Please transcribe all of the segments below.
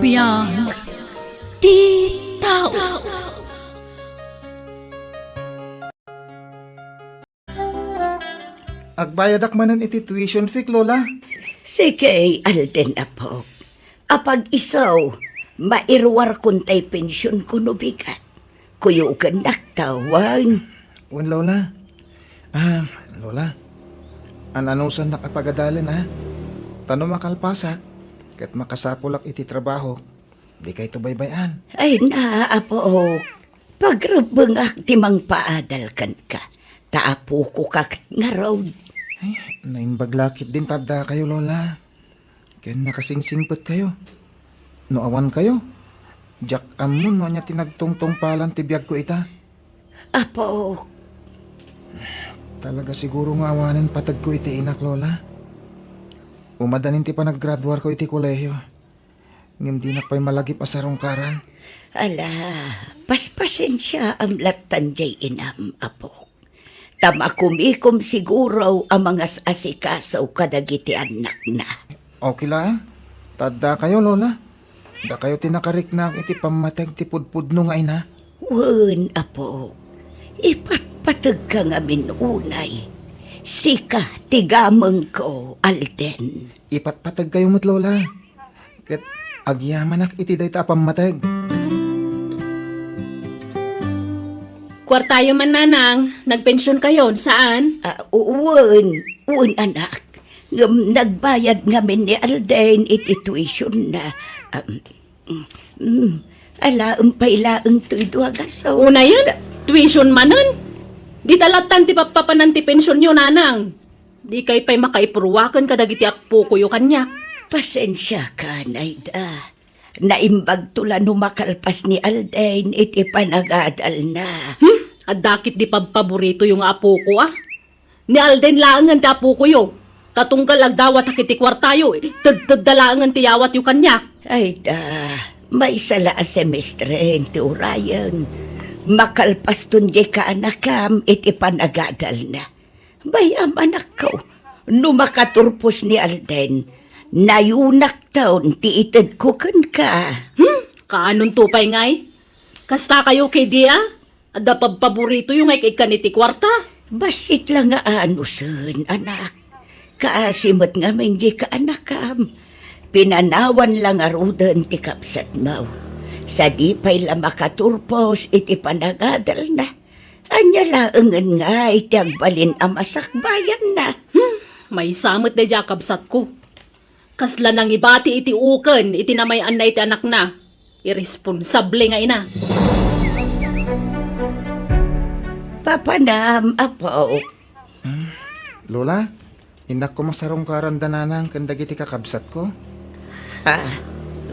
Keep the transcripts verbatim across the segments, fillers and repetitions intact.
Biag ti tao. Agbayadak manen iti tuition fee, Lola. Sige, Alden, apo. Apag-isu, mairuarkon tay pensionko no bigat. Kuyogennak ta, wen. Wen, Lola. Ah, Lola. An-anusannak a pagadalen, a. Ta no makalpasak, ket makasapulak iti trabahok, dikayto baybay-an. Ay na, apo. Pagrebbengak ti mangpaadal kenka. Ta apoko ka ket ngarud. Ay, naimbag la ketdin ta addakayo, Lola. Ken nakasingsingpetkayo. No awankayo, diak ammo no ania ti nagtungtungpalan ti biagko ita. Apo. Talaga siguro nga awanen pategko iti inak, Lola. Umadanin ti panaggraduarko iti kolehiyo. Ngem dinak pay malagip a sarungkaran. Ala, paspasensiaam lattan diay inam, apo. Ta makumikom siguro a mangas-asikaso kadagiti annakna. Okay laeng. Ta addakayo, Lola. Dakayo ti nakariknaan iti pammateg ti pudpudno nga ina. Wen, apo. Ipatpategka ngamin unay. Sika ti gamengko, Alden. Ipatpategkayo met, Lola. Ket agyamanak iti dayta a pammateg. Kuartayo man, nanang, nagpensionkayon, saan? Ah, wen, wen, anak. Ngem nagbayad ngamin ni Alden iti tuition na. Um, mm, alaem pay laeng toy dua gaso. Unayen, tuition manen? Dita lattan ti pappapanan ti pensionyo, nanang. Dikay pay makaipruaken kadagiti appokoyo kaniak. Pasensiakan, Aida. Naimbagto la no makalpas ni Alden iti panagadalna. Hmm? Adda ketdi pabpaboritoyo nga apoko, a? Ni Alden laengen ti apokoyo. Ta tunggal agdawatak iti kuartayo, tedtedda laengen ti yawatyo kaniak. Ay da, maysa la a semestren ti urayeng. Makalpaston diay kaanakam iti panagadalna. Bay-am, anakko, no makaturpos ni Alden, nayunakton ti itedko kenka. Hmm? Kaanonto pay ngay? Kastakayo ketdi, a? Adda pabpaboritoyo nga ik-ikkan iti kuarta. Bassit la nga anusen, anak. Kaasi met ngamin diay kaanakam. Pinanawan la ngaruden ti kabsatmo. Sadi pay la makaturpos iti panagadalna. Ania laengen ngay ti agbalin a masakbayanna? Hmm, maysa met daydiay a kabsatko. Kasla nangibati iti uken iti namay-anna iti anakna. Irresponsable nga ina. Papanam, apo. Hmm, Lola, innak koma sarungkaran da nanang ken dagiti kakabsatko. Ah,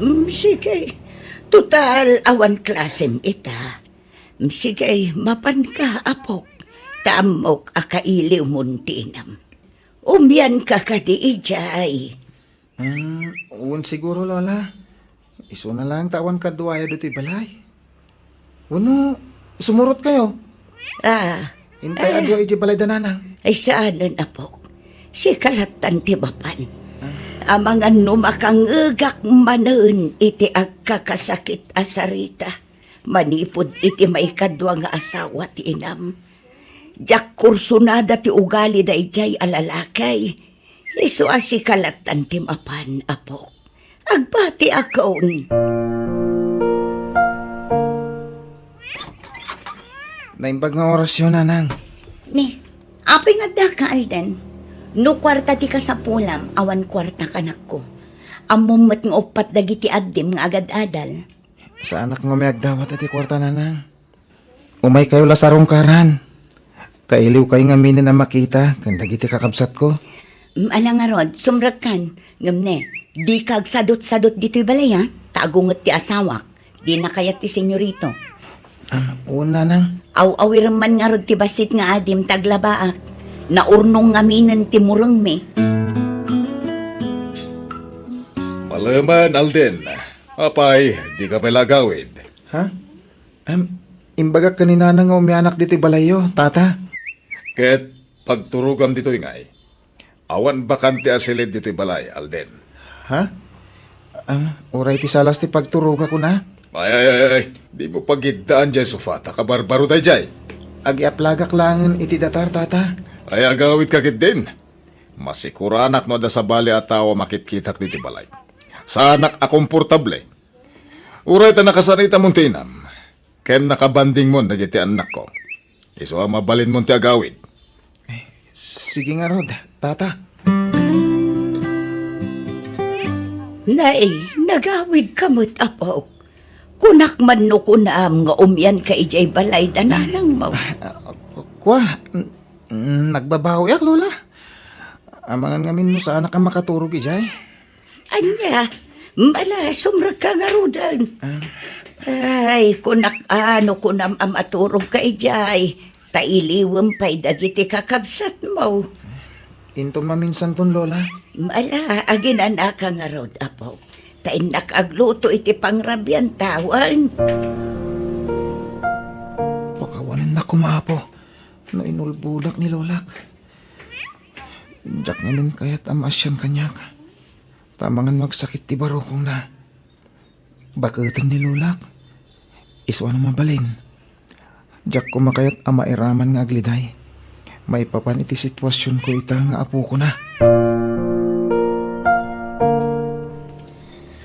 mm, sige. Total, awan klasem ita. Mm, sige, mapanka, apok. Ta ammok a kailiwmon ti inam. Umianka kadi idiay. Hmm, wen siguro, Lola. Isuna laeng ta awan kaduayo ditoy balay. Wenno, sumurotkayo? Ah. Intay a dua idiay balay da nanang. Ay, saanen, apok. Sika lattan ti mapan. Ah. Amangan no makangngegak manen iti agkakasakit a sarita manipud iti maikadua nga asawa ti inam. Diak kursunada ti ugali daydiay a lalaki. Isu a sika lattan ti mapan, apok. Agbatiakon. Naimbag nga orasyo, nanang. Ni, apay nga addaka, Alden? No kuarta ti kasapulam, awan kuarta, kanakko. Ammom met nga uppat dagiti addim nga agad-adal. Saanak nga umayagdawat iti kuarta, nanang. Umaykayo la sarungkaran. Kailiwkayo ngaminen a makita ken dagiti kakabsatko. Mm, ala ngarud, sumrekkan. Ngem ne, dika agsadutsadut ditoy balay, a? Ta agunget ti asawak. Dina kayat ti senyorito. Ah, wen, nanang. Aw-awirem man ngarud ti bassit nga adim ta aglabaak. Naurnong ngaminen ti murengmi. Malemen, Alden. Apay, dika pay la agawid? Ha? Em, imbagak ken ni Nanang nga umianak ditoy balayyo, Tata. Ket pagturogam ditoy ngay. Awan bakante a silid ditoy balay, Alden. Ha? Ah, uray ti salas ti pagturogak, kuna? Ay, ay, ay, ay. Dimo pagiddaan jay sofa, ta kabarbaro dayjay. Agiaplagak laengen iti datar, tata. Ay, agawidka ketdin. Masikuranak no adda sabali a tao a makitkitak ditoy balay. Saanak a komportable. Uray ta nakasaritamon ti inam, ken nakabandingmon dagiti annakko. Isu a mabalinmon ti agawid. Sige ngarud, tata. Nay, nagawidka met, apok. Kunak man no kunam nga umianka idiay balay da nanangmo. Ah, kua, n-, nagbabawiak, Lola. Amangan ngamin no saanak a makaturog idiay. Ania, mala, sumrekka ngaruden. Ah. Ay, kunak a no kunam a maturogka idiay, ta iliwem pay dagiti kakabsatmo. Inton maminsanton, Lola. Mala, aginanaka ngarud, apo. Ta innak agluto iti pangrabian tawen. Pakawanennak koma, apo, no inulbodak ni Lolak. Diak ngamin kayat a maasian kaniak. Ta amangan magsakit ti barukongna. Baketen ni Lolak. Isu a no mabalin, diak koma kayat a mairaman nga agliday maipapan iti situasionko ita nga apokona.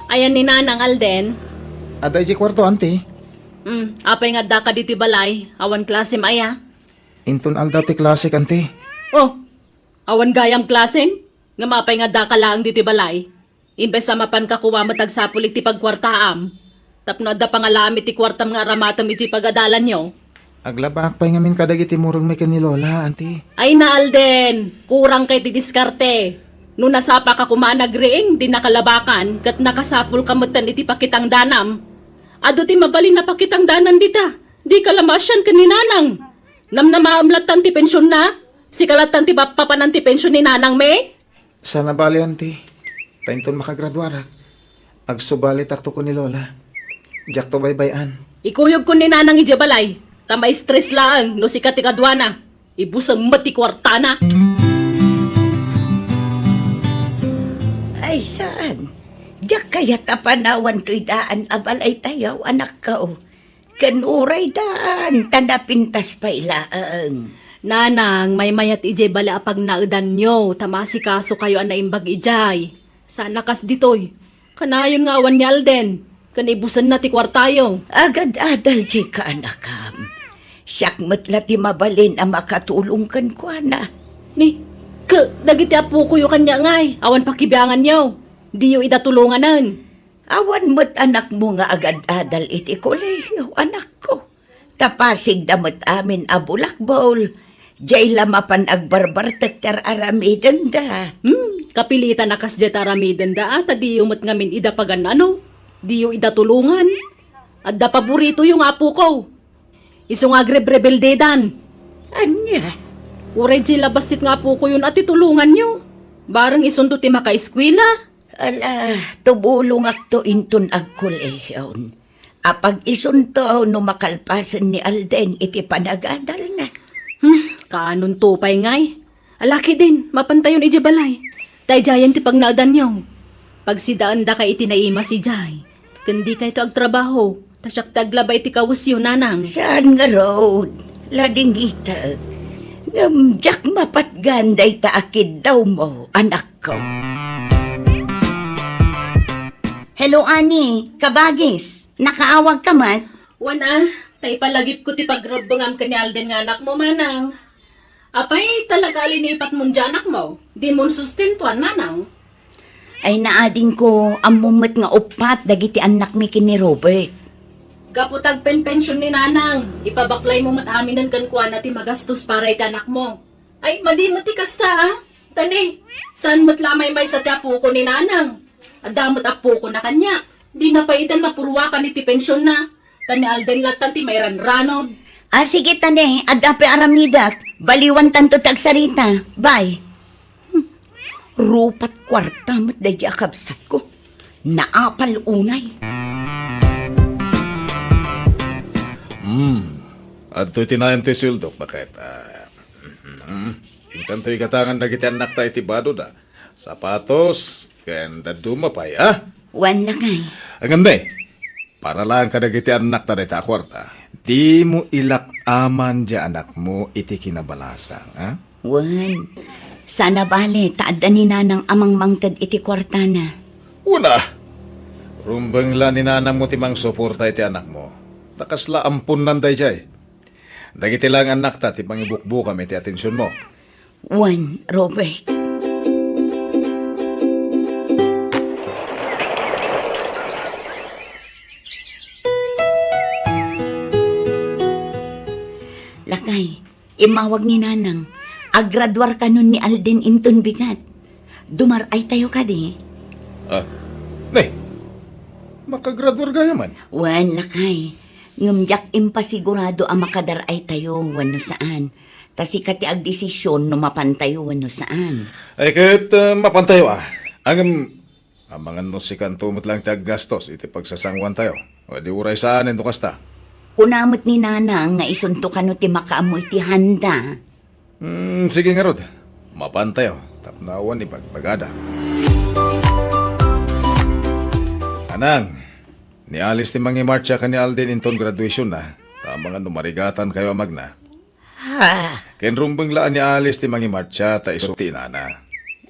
Ayan ni Nanang, Alden? Adda idiay kuarto, anti. Hmm, apay nga addaka ditoy balay? Awan klasem aya? Inton aldaw ti klasek, anti. Oh, awan gayam klasem? Ngem apay nga addaka laeng ditoy balay? Imbes a mapanka koma met agsapul iti pagkuartaam, tapno adda pangalaam iti kuartam nga aramatem iti pagadalanyo. Aglabaak pay ngamin kadagiti murengmi ken ni Lola, anti. Ay na, Alden! Kurangka iti diskarte. No nasapaka koma a nagriing, dinaka labakan, ket nakasapulka metten iti pakitangdanam. Adu ti mabalin a pakitangdanan dita. Dika la maasian ken ni Nanang. Namnamaem lattan ti pensionna. Sika lattan ti mappapanan ti pension ni Nanangmi. Saan a bale, anti. Ta inton makagraduarak, agsubalitakto ken ni Lola. Diakto baybay-an. Ikuyogko ni Nanang idiay balay, ta ma-stress laeng no sika ti kaduana. Ibusem met ti kuartana. Ay, saan? Diak kayat a panawan toy daan a balaytayo, anakko. Ken uray daan, ta napintas pay laeng. Nanang, maymayat idiay bale a pagnaedanyo, ta maasikasokayo a naimbag idiay. Saan a kas ditoy. Kanayon nga awan ni Alden, ken ibusenna ti kuartayo. Agad-adal diay kaanakam. Siak met la ti mabalin a makatulong kenkuana. Ni, ke, dagiti apokoyo kaniak ngay, awan pakibianganyo. Diyo ida tulonganen. Awan met anakmo nga agad-adal iti kolehiyo, anakko. Ta pasigda met amin a bulakbol. Diay la mapan agbarbartek ti ar-aramidenda. Hmm, kapilitan a kasdiay ti aramidenda, a, ta diyo met ngamin ida pagan-ano? Diyo ida tulongan? Adda paboritoyo nga apoko. Isu nga agrebrebeldedan. Ania? Uray diay la bassit nga apokoyon a ti tulonganyo. Bareng isunto ti makaeskuela. Ala, tumulongakto inton agkolehion. Apag-isunto no makalpasen ni Alden iti panagadalna. Hmm, kaanonto pay ngay? Ala ketdin, mapantayon idiay balay. Daydiayen ti pagnaedanyo. Pagsidaendaka iti naimas idiay. Ken dikayto agtrabaho, ta siak ti aglaba iti kawesyo, Nanang. Saan ngarud, ladingitek. Ngem diak mapatgan dayta a kiddawmo, anakko. Hello, Ani. Kabagis. Nakaawagka met? Wen a, ta ipalagipko ti pagrebbengam ken ni Alden nga anakmo, manang. Apay, talaga a linipatmon diay anakmo? Dimon sustentuan, manang? Ay, naadingko, ammom met nga uppat dagiti annakmi ken ni Robert. Gapu ta agpenpension ni Nanang, ipabaklaymo met aminen kenkuana ti magastos para iti anakmo. Ay, madi met ti kasta, a. Ta ne, saan met la a maymaysa ti apoko ni Nanang? Adda met apokona kaniak. Dina pay itan mapuruakan iti pensionna. Ta ni Alden lattan ti mairanranod. A, sige ta ne, adda pay aramidek. Baliwantanto ti agsarita. Bye. Hmm. Rupat kuarta met daydi a kabsatko. Naapal unay. Hmm. Adtoy ti nayon ti sueldok, baket. Ah, mhm. Intanto igatangan dagiti annakta iti badoda. Sapatos, ken dadduma pay, a? Wen, lakay. Ngem ne, para laeng kadagiti annakta dayta a kuarta. Dimo ilak-aman diay anakmo iti kinabalasang, a? Wen, saan a bale ta adda ni Nanang a mangmangted iti kuartana. Wen a, rumbeng la ni Nanangmo ti mangsuporta iti anakmo. Ta kasla amponnan daydiay. Dagiti laeng annakta ti mangibukbukam iti atensionmo. Wen, Robert. Lakay, immawag ni Nanang. Agraduar kanon ni Alden inton bigat. Dumar-aytayo kadi? Ah, ne, makagraduar gayam man? Wen, lakay. Ngem diak impasigurado a makadar-aytayo wenno saan. Ta sika ti agdesision no mapantayo wenno saan. Ay, ket, ah, mapantayo, a. Ngem, amangan no sikanto met laeng ti aggastos iti pagsasangoantayo. O di uray saanen no kasta. Kuna met ni Nanang nga isunto kano ti makaammo iti handa. Hmm, sige ngarud. Mapantayo, tapno awan ibagbagada. Nanang, nialis ti mangimarcha ken ni Alden inton graduationna. Ta amangan no marigatankayo a magna. Ha? Ken rumbeng la a nialis ti mangimarcha ta isu ti inana.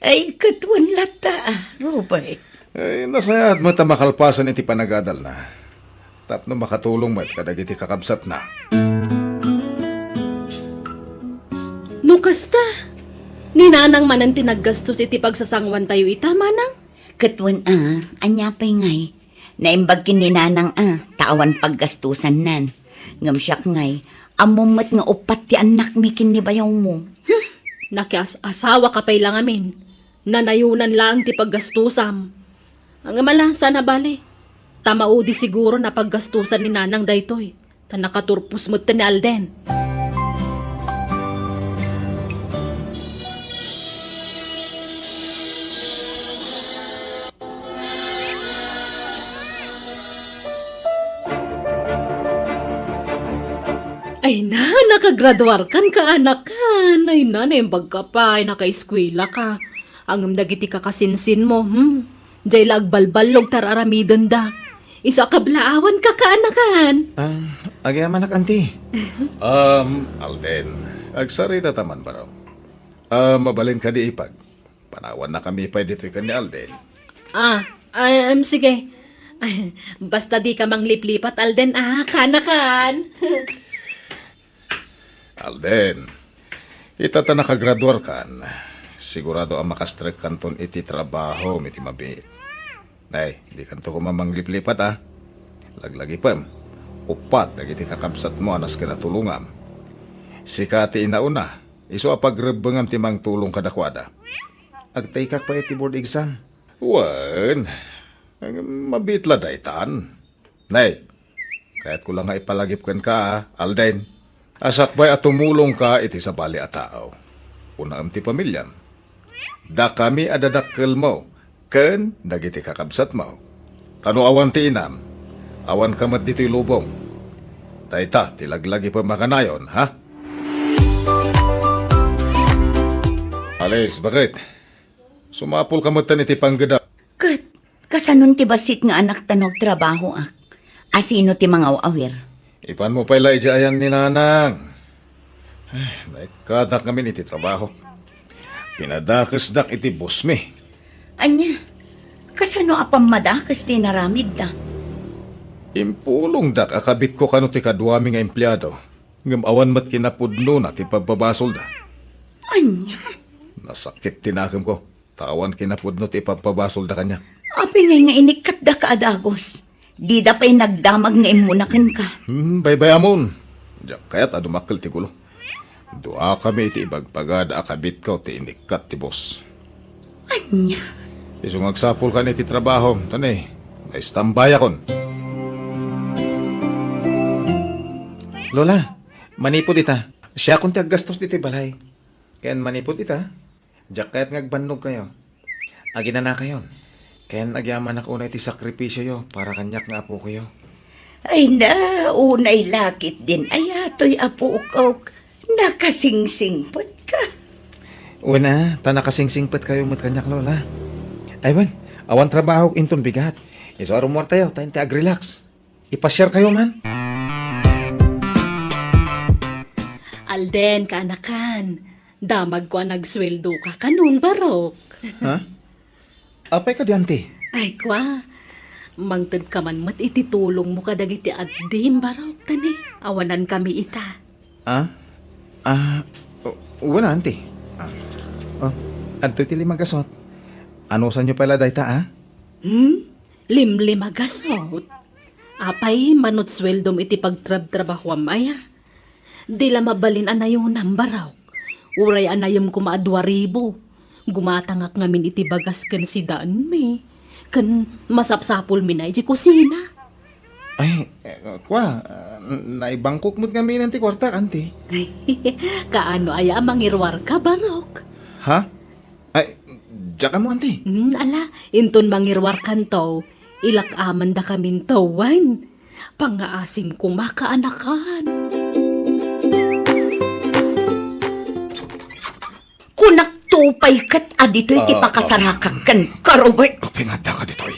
Ay, ket wen latta, Robert. Ay, nasayaat met a makalpasan iti panagadalna. Tapno makatulong met kadagiti kakabsatna. No kasta, ni Nanang manen ti naggastos iti pagsasangoantayo ita, Manang? Ket wen a, ania pay ngay? Naimbag ken ni Nanang a, ta awan paggastosannan. Ngem siak ngay, ammom met nga uppat ti annakmi ken ni bayawmo. Hmm, nakias-asawa ka pay la ngamin. Nanayonan laeng ti paggastosam. Ngem ala, saan a bale. Ta maudi siguro a paggastosan ni Nanang daytoy. Ta nakaturpos met ni Alden. Ay na, nakagraduarkan ka, anakan. Ay na, naimbag ka pay, nakaeskuela ka. Ngem dagiti kakasinsinmo, hmm? Diay la agbalballog ta ar-aramidenda. Isu a kablaawan ka, kaanakan. Ah, agyamanak, anti. Um, Alden, agsarita ta man, baro. Ah, mabalin kadi ipag. Panawannakami pay ditoy ken ni Alden. Ah, ah, em, sige. Ay, basta di ka mangliplipat, Alden, ah, kaanakan. Alden, ita ta nakagraduarkan, sigurado a makastrekkanton iti trabahom iti mabiit. Nay, dikanto koma mangliplipat, a. Laglagipem, uppat dagiti kakabsatmo a nasken a tulongam. Sika ti inauna, isu a pagrebbengam ti mangtulong kadakuada. Agtaykak pay iti board exam. Wen, mabiit la daytan. Nay, kayatko la nga ipalagip kenka, Alden, a sakbay a tumulongka iti sabali a tao. Unaem ti pamiliam. Dakami a dadakkelmo ken dagiti kakabsatmo. Ta no awan ti inam, awanka met ditoy lubong. Dayta ti laglagipem a kanayon, ha? Alice, bakit? Sumapulka metten iti panggedam. Ket, kasanon ti bassit nga anakta no agtrabahoak? Asino ti mangaw-awir? Ipanmo pay la idiay ayam ni Nanang. Ay, naikkatak ngamin iti trabaho. Pinadakesdak iti bossmi. Ania, kasano a pammadakes ti inaramidda? Impulongdak a kabitko kano ti kaduami nga empleado, ngem awan met kinapudnona ti pagbabasolda. Ania? Nasakit ti nakemko. Ta awan kinapudno ti ipabpabasolda kaniak. Apay ngay nga inikkatdaka a dagus? Dida pay nagdamag nga immuna kenka. Hmm, baybayamon. Diak kayat a dumakkel ti gulo. Duakami iti ibagbagada a kabitko ti inikkat ti boss. Ania? Isu nga agsapulkan iti trabahom, ta ne, naistambayakon. Lola, manipud ita, siakon ti aggastos ditoy balay. Ken manipud ita, diak kayat nga agbannogkayo. Aginanakayon, ken agyamanak unay ti sakripisioyo para kaniak nga apokoyo. Ay na, unay la ketdin aya toy apok. Nakasingsingpetka. Wen a, ta nakasingsingpetkayo met kaniak, Lola. Ay wen, awan trabahok inton bigat. Isu a rumuartayo, ta inti agrelax. Ipasiarkayo man. Alden, kaanakan, damagko a nagsueldoka kanon, Barok. Ha? Apay kadi, anti? Ay, kua, mangtedka man met iti tulongmo kadagiti addim, Barok, ta ni, awanankami ita. Ah? Ah, o-, wala, anti. Ah. Oh, adtoy ti lima gasut. Anusanyo pay la dayta, ah? Hmm? Limlima gasut? Apay, manut sueldom iti pagtrabtrabahuam aya? Di la mabalin a nayonam, Barok. Uray a nayem koma a dua ribu. Gumatangak ngamin iti bagas ken sidaenmi. Ken masapsapulmi na iti kusina. Ay, eh, kua, ah, naibangkok met ngamin ti kuarta, anti. Kaano aya a mangiruarka, Barok? Ha? Ay, diak ammo, anti. Hmm, ala, inton mangiruarkanto, ilak-aman dakaminto, wen. Pangngaasim koma, kaanakan. Kunakto pay ket a ditoy ti Ah, pakasarakak kenka, Robert. Apay nga adda ka ditoy?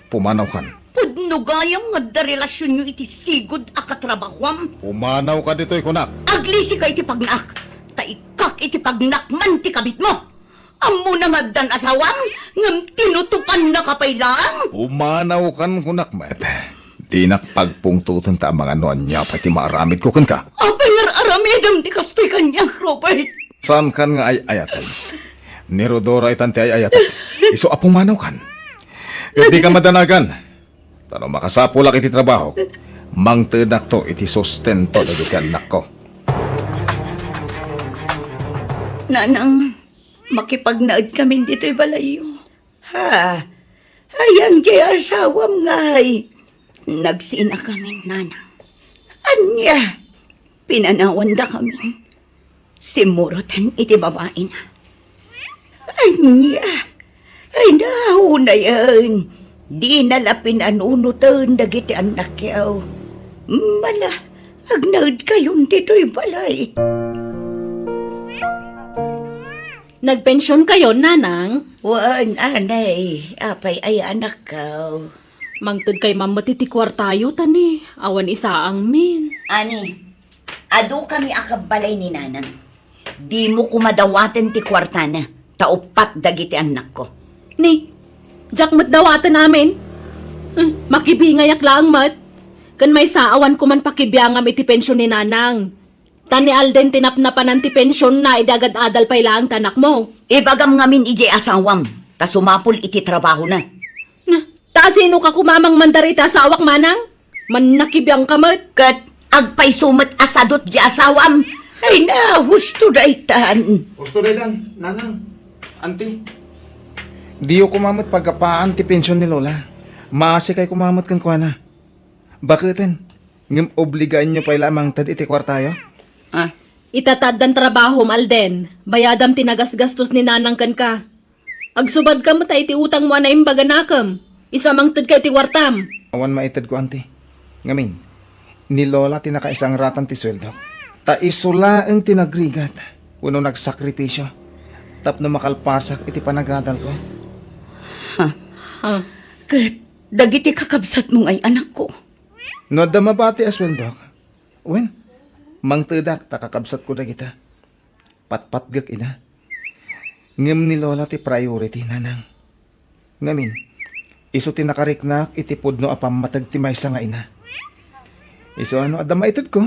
Pumanawkan. Pudno gayam nga adda relasionyo iti sigud a katrabahuam. Pumanawka ditoy, kunak. Aglisika iti pagnaak, ta ikkak iti pagnaak man ti kabitmo. Ammona nga addan asawam, ngem tinutupannaka pay laeng. Pumanawkan, kunak met. Dinak pagpungtoten ta amangan no ania pay ti maaramidko kenka. Apay nga ar-aramidem ti kastoy kaniak, Robert? Saankan nga ay-ayaten. Ni Rodora itan ti ay-ayatek. Isu a pumanawkan. Ket dika madanagan. Ta no makasapulak iti trabahok, mangtedakto iti sustento dagiti annakko. Nanang, makipagnaedkamin ditoy balayyo. Ha? Ayan ti asawam ngay. Nagsinakamin, nanang. Ania? Pinanawandakamin. Simmuroten iti babaina. Ania? Ay, naunayen. Dina la pinanunoten dagiti annakyo. Mala, agnaedkayon ditoy balay. Nagpensionkayon, nanang? Wen, anay. Apay aya, annakko? Mangtedkay man met iti kuartayo, ta ni, awan isaangmin. Ani, adukami a kabbalay ni nanang. Dimo koma dawaten ti kuartana, ta uppat dagiti annakko. Ni, diak met dawaten amin. Hmm, makibingayak laeng met. Ken maysa, awan koman pakibiangam iti pension ni nanang. Ta ni Alden ti napnapanan ti pensionna idi agad-adal pay laeng ti anakmo. Ibagam ngamin idiay asawam, ta sumapul iti trabahona. Na, ta asinoka koma a mangmandar iti asawak, manang? Mannakibiangka met. Ket agpayso met a sadut diay asawam. Ay na, husto daytan. Husto daytan, nanang. Anti, diyo koma met paggapuan ti pension ni Lola. Maasikay koma met kenkuana. Baketen, ngem obligaenyo pay la a mangted iti kuartayo? Ah. Ita ta addan trabahom, Alden. Bayadam ti nagasgastos ni nanang kenka. Agsubadka met iti utangmo a naimbag a nakem. Isu a mangtedka iti kuartam. Awan maitedko, anti. Ngamin, ni Lola ti nakaisangratan ti sueldok. Ta isu laeng ti nagrigat wenno nagsakripisio tapno makalpasak iti panagadalko. Ha? Ha? Ket dagiti kakabsatmo ngay, anakko? No adda mabati a sueldok, wen, mangtedak ta kakabsatko dagita. Patpatgek ida. Ngem ni Lola ti priority, nanang. Ngamin, isu ti nakariknak iti pudno a pammateg ti maysa nga ina. Isu a no adda maitedko,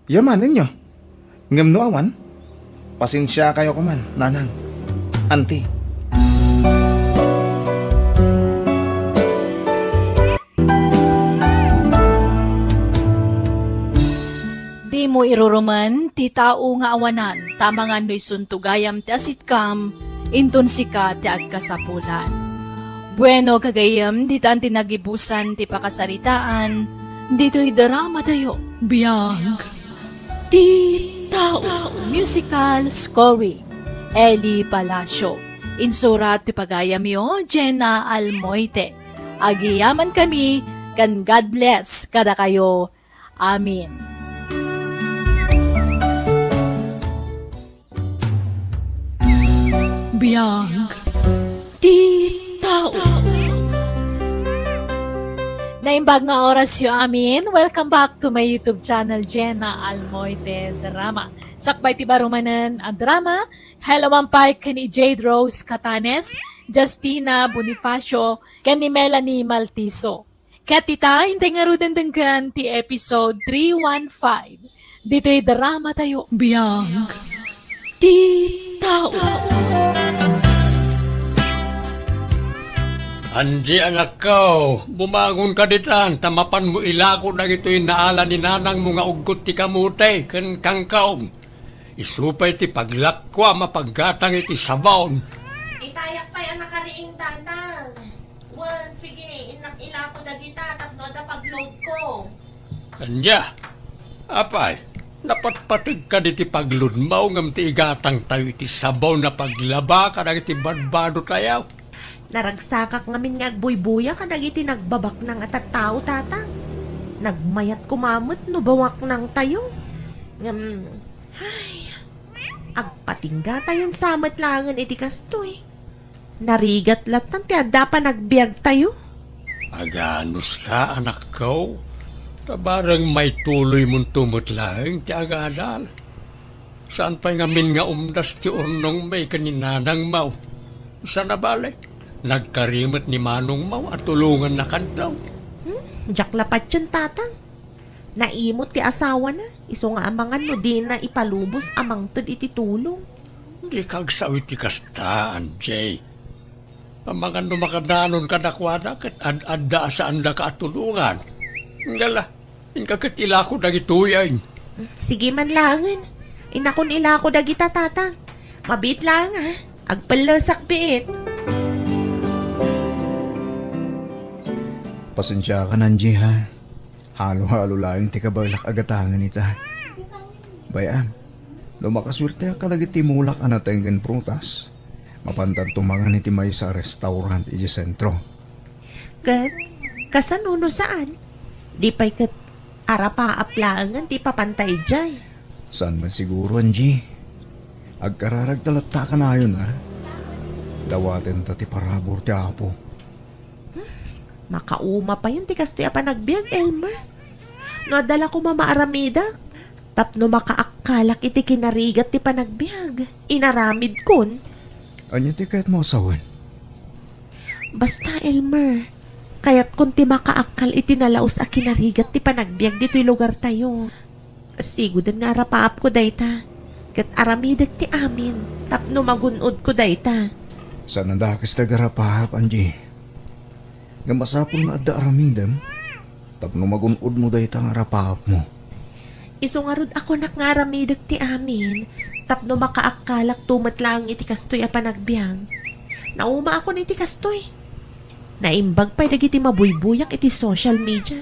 yamanenyo. Ngem no awan, pasensiakayo koman, nanang. Anti. Dimo irurumen ti tao nga awanan, ta amangan no isunto gayam ti asitkam, inton sika ti agkasapulan. Bueno, gagayyem, ditan ti nagibusan ti pakasaritaan ditoy dramatayo. Biag ti tao. Musical scoring, Eli Palacio. Insurat ti pagayamyo, Jenna Almoite. Agyamankami, ken God bless kadakayo. Amen. Biag ti tao. Naimbag nga orasyo amin. Welcome back to my YouTube channel, Jenna Almoite Drama. Sakbay ti baro manen a drama, hello man pay ken ni Jade Rose Catanes, Justina Bonifacio, ken ni Melanie Maltiso. Ket ita, intay ngaruden denggen ti episode three one five. Ditoy drama tayo. Biag ti tao. Angie, anakko, bumangon ka ditan, ta mapanmo ilako dagitoy naala ni nanangmo nga uggot ti kamote ken kangkong. Isu pay ti paglakuam a paggatang iti sabon. Itayak pay a nakariing, Tatang. Wen, sige, innak ilako dagita tapno adda pagloadko. Ania? Apay, napatpategka diti pagloadmo ngem ti igatangtayo iti sabon a paglaba kadagiti badbadotayo. Naragsakak ngamin nga agbuybuya kadagiti nagbabaknang a tattao, Tatang. Nagmayat koma met no bawaknangtayo. Ngem, ay, agpatinggatayon sa met laengen iti kastoy. Narigat lattan ti adda a panagbiagtayo. Aganuska, anakko. Ta bareng maituloymonto met laeng ti agadal. Saan pay ngamin nga umdas ti urnongmi ken ni nanangmo. Sana bale, nagkari met ni manongmo a tulongannakanto. Hmm? Diak la patien, Tatang. Naimot ti asawana, isu nga amangan no dina ipalubos a mangted iti tulong. Dika agsao iti kasta, Angie. Amangan no makadanon kadakuada ket ad-adda a saandaka a tulongan. Ngala, inka ket ilako dagitoy, ay. Sige man laengen. Inakon ilako dagita, Tatang. Mabiit laeng, ha? Agpellesak biit. Pasensiakan, Angie, ha? Halo-halo laeng ti kabaelak a gatangen ita. Bay-am, no makasuerteak kadagiti mulak a nateng ken prutas, mapantanto mangan iti maysa a restaurant idiay sentro. Ket, kasano no saan? Di pay ket arapaap laengen ti ipapanta idiay. Saan met siguro, Angie? Agkararagta latta kanayon, a? Dawatenta ti parabur ti Apo. Hmm, makauma payen ti kastoy a panagbiag, Elmer. No adda la koma maaramidak, tapno makaakkalak iti kinarigat ti panagbiag, inaramidkon. Ania ti kayatmo a sawen? Basta, Elmer, kayatkon ti makaakkal iti nalaus a kinarigat ti panagbiag ditoy lugartayo. Siguden nga arapaapko dayta, ket aramidek ti amin tapno magun-odko dayta. Saan a dakes ti agarapaap, Angie. Ngem masapul nga adda aramidem tapno magun-odmo dayta nga arapaapmo. Isu ngarud a kunak nga aramidek ti amin tapno makaakkalakto met laeng iti kastoy a panagbiag. Naumaakon iti kastoy. Naimbag pay dagiti mabuybuyak iti social media.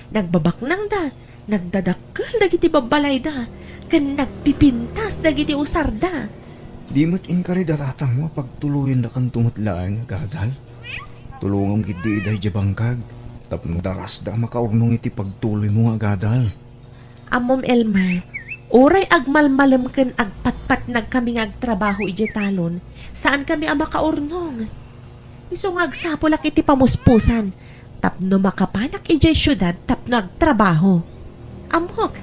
Nagbabaknangda, nagdadakkel dagiti babbalayda, ken nagpipintas dagiti usarda. Di met inkari da tatangmo a pagtuloyendakanto met laeng a gadal? Tulongam ketdi ida idiay bangkag tapno darasda a makaurnong iti pagtuloymo nga agadal. Ammom, Elmer, uray agmalmalem ken agpatpatnagkami nga agtrabaho idiay talon, saankami a makaurnong. Isu nga agsapulak iti pamuspusan tapno makapanak idiay siudad tapno agtrabaho. Ammok,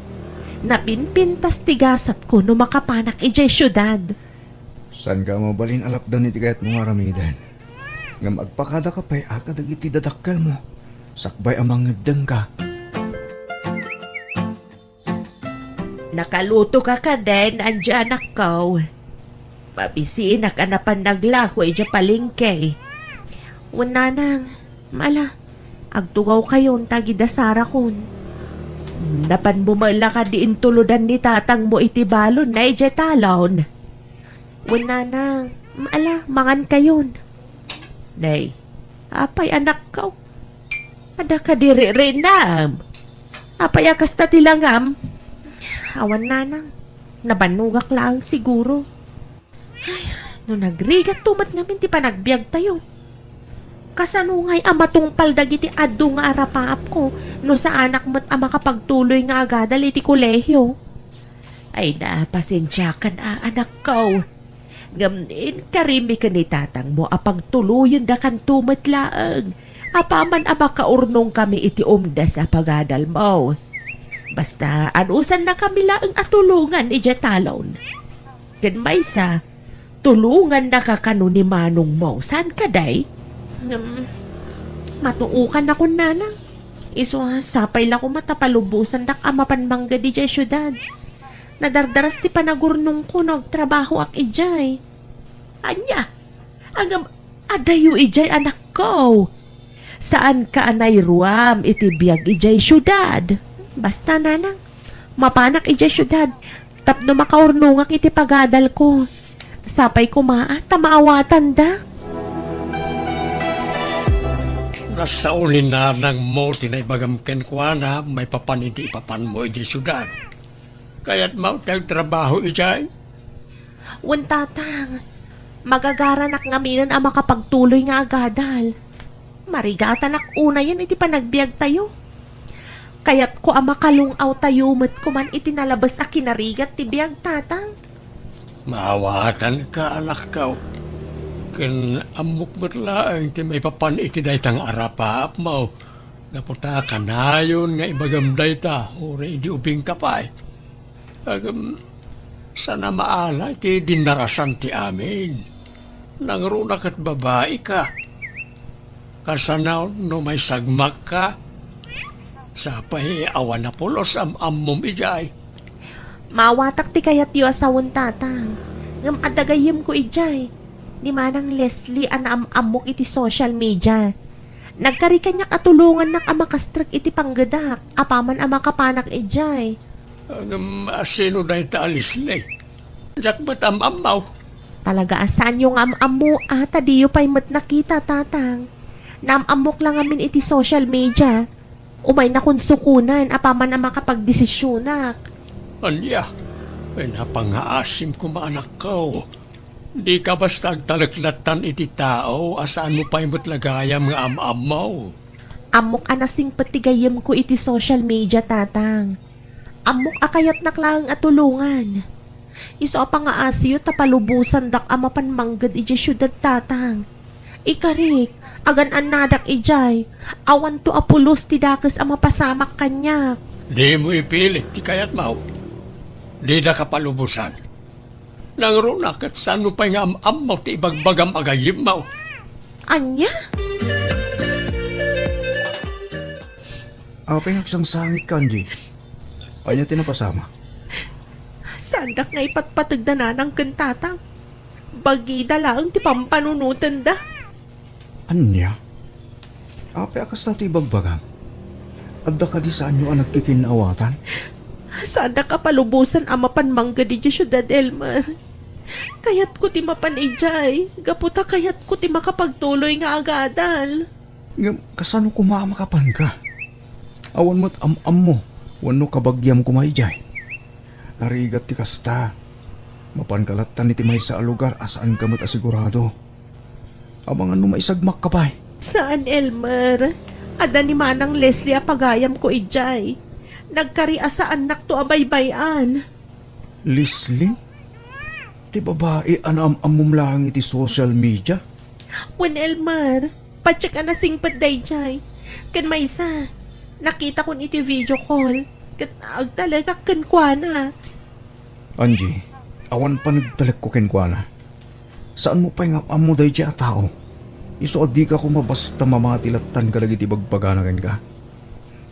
napinpintas ti gasatko no makapanak idiay siudad. Saanka a mabalin a lapdan iti kayatmo nga aramiden. Ngem agpakadaka pay a kadagiti dadakkelmo, sakbay a mangeddengka. Nakalutoka kadin, Angie, anakko? Mabisinak a napan naglako idiay palengke. Wen, nanang, ala, agtugawkayon ta agidasarakon. Napanmo met la kadi intulodan ni tatangmo iti balonna idiay talon? Wen, nanang, ala, mangankayon. Nay, apay, anakko? Adda kadi ririnam? Apay a kasta ti langam? Awan, nanang. Nabannogak laeng siguro. Ay, no nagrigatto met ngamin ti panagbiagtayo. Kasano ngay a matungpal dagiti adu nga arapaapko no saanak met a makapagtuloy nga agadal iti kolehio? Ay na, pasensiakan a, anakko. Ngem inkarimi ken ni tatangmo a pagtuloyendakanto met laeng Apaman a makaurnongkami iti umdas a pagadalmo. Basta, anusannakami laeng a tulongan idiay talon. Ken maysa, tulongannaka kano ni manongmo. Saan kadi? Ngem, matuokannakon, nanang. Isu a, sapay la koma ta palubosandak a mapan mangged idiay siudad. Nadardaras ti panagurnongko no agtrabahoak idiay. Ania? Ngem, adayo idiay, anakko. Saanka a nairuam iti biag idiay siudad. Basta, nanang, mapanak idiay siudad tapno makaurnongak iti pagadalko. Sapay koma a ta maawatandak. Nasao ni nanangmo ti naibagam kenkuana maipapan iti ipapanmo idiay siudad. Kayatmo ti agtrabaho idiay? Wen, tatang. Magagaranak ngaminen a makapagtuloy nga agadal. Marigatanak unayen iti panagbiagtayo. Kayatko a makalung-awtayo met koman iti nalabes a kinarigat ti biag, tatang. Maawatanka, anakko. Ken ammok met laeng ti maipapan iti dayta nga arapaapmo. Gapu ta kanayon nga ibagam dayta, uray idi ubingka pay. Ngem, saan a maala iti dinnarasan ti amin. Nangruna ket babaika. Kasano no maisagmakka? Sapay awan a pulos am-ammom idiay. Maawatak ti kayatyo a sawen, tatang. Ngem adda gayyemko idiay. Ni Manang Leslie a naam-ammok iti social media. Nagkari kaniak a tulongannak a makastrek iti panggedak, apaman a makapanak idiay. Ngem, a sino dayta a Leslie? Diak met am-ammo. Talaga a saanyo nga am-ammo, a, ta diyo pay met nakita, tatang. Naam-ammok la ngamin iti social media. Umaynakon sukonen, apaman a makapagdesisionak. Ania? Ay, napangaasim koma, anakko. Dika basta agtalek lattan iti tao a saanmo pay met la gayam nga am-ammo. Ammok a nasingpet ti gayyemko iti social media, tatang. Ammok a kayatnak laeng a tulongan. Isu a pangaasiyo ta palubosandak a mapan mangged idiay siudad, tatang. Ikarik, agan-annadak idiay. Awanto a pulos ti dakes a mapasamak kaniak. Dimo ipilit ti kayatmo. Didaka palubosan. Nangruna ket saanmo pay nga am-ammo ti ibagbagam a gayyemmo? Ania? Apay nga agsangsangitka, Angie? Ania ti napasamak? Saandak nga ipatpateg da nanang ken tatang. Bagida laeng ti pampanunotenda. Ania? Apay a kasta ti ibagbagam? Adda kadi saanyo a nagkikin-awatan? Saandak a palubosan a mapan mangged idiay siudad, Elmer. Kayatko ti mapan idiay, gapu ta kayatko ti makapagtuloy nga agadal. Ngem kasano koma a makapanka? Awan met am-ammo wenno kabagiam koma idiay. Narigat ti kasta. Mapanka lattan iti maysa a lugar a saanka met a sigurado. Amangan no maisagmakka pay. Saan, Elmer. Adda ni Manang Leslie a pagayamko idiay. Nagkari a saannakto a baybay-an. Leslie? Ti babai a naam-ammom laeng iti social media? Wen, Elmer, patiek a nasingpet daydiay. Ken maysa, nakitakon iti video call, ket agtalekak kenkuana. Angie, awan panagtalekko kenkuana. Saanmo pay nga am-ammo daydiay a tao? Isu a dika koma basta mamati lattan kadagiti ibagbagana kenka.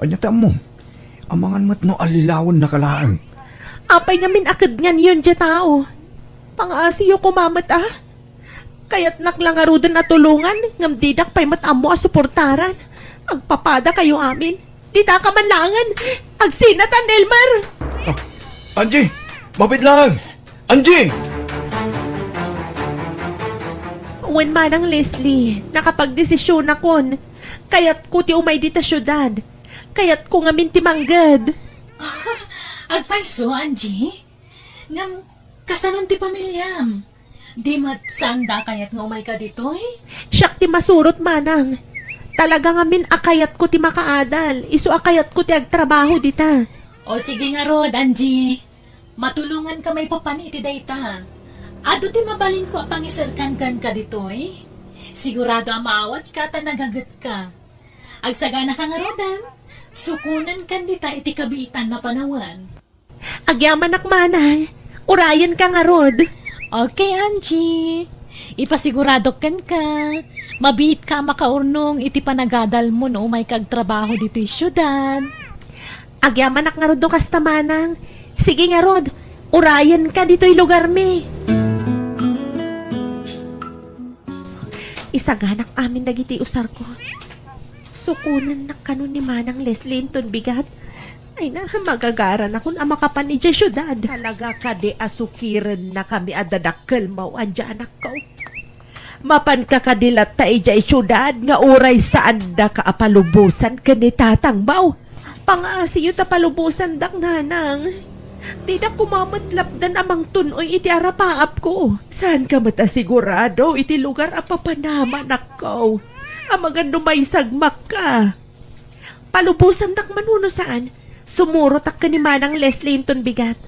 Ania ti ammom? Amangan met no allilawennaka laeng. Apay ngamin a kednganyon diay tao? Pangaasiyo koma met a? Kayatnak la ngaruden a tulongan, ngem didak pay met ammo a suportaran. Agpapadakayo amin. Ditaka man laengen. Agsinatan, Elmer! Ah, Angie! Mabiit laeng! Angie! Wen, Manang Leslie, nakapagdesisionakon. Kayatko ti umay dita siudad. Kayatko ngamin ti mangged. Agpayso, Angie? Ngem, kasanon ti pamiliam? Di met saan da kayat nga umayka ditoy? Siak ti masurot, Manang. Talaga ngamin a kayatko ti makaadal. Isu a kayatko ti agtrabaho dita. O sige ngarud, Angie. Matulonganka maipapan iti dayta. Adu ti mabalinko a pangiserkan kenka ditoy. Sigurado a maawatka ta nagagetka. Agsagana ka ngaruden, sukonenkan dita iti kabiitan a panawen. Agyamanak manang, urayenka ngarud. Okay, Angie. Ipasiguradok kenka, mabiitka a makaurnong iti panagadalmo no umayka agtrabaho ditoy siudad. Agyamanak ngarud no kasta manang. Sige ngarud, urayenka ditoy lugarmi. Isaganak amin dagiti usarko. Sukonennak kano ni Manang Leslie inton bigat. Ay na, magagaranakon a makapan idiay siudad. Talaga kadi a sukirennakami a dadakkelmo, Angie, anakko? Mapanka kadi latta idiay siudad nga uray saandaka a palubosan ken ni tatangmo? Pangaasiyo ta palubosandak, nanang. Dida koma met lapdan a mangtun-oy iti arapaapko. Saanka met a sigurado iti lugar a papanam, anakko. Amangan no maisagmakka. Palubosandak man wenno saan, sumurotak ken ni Manang Leslie inton bigat.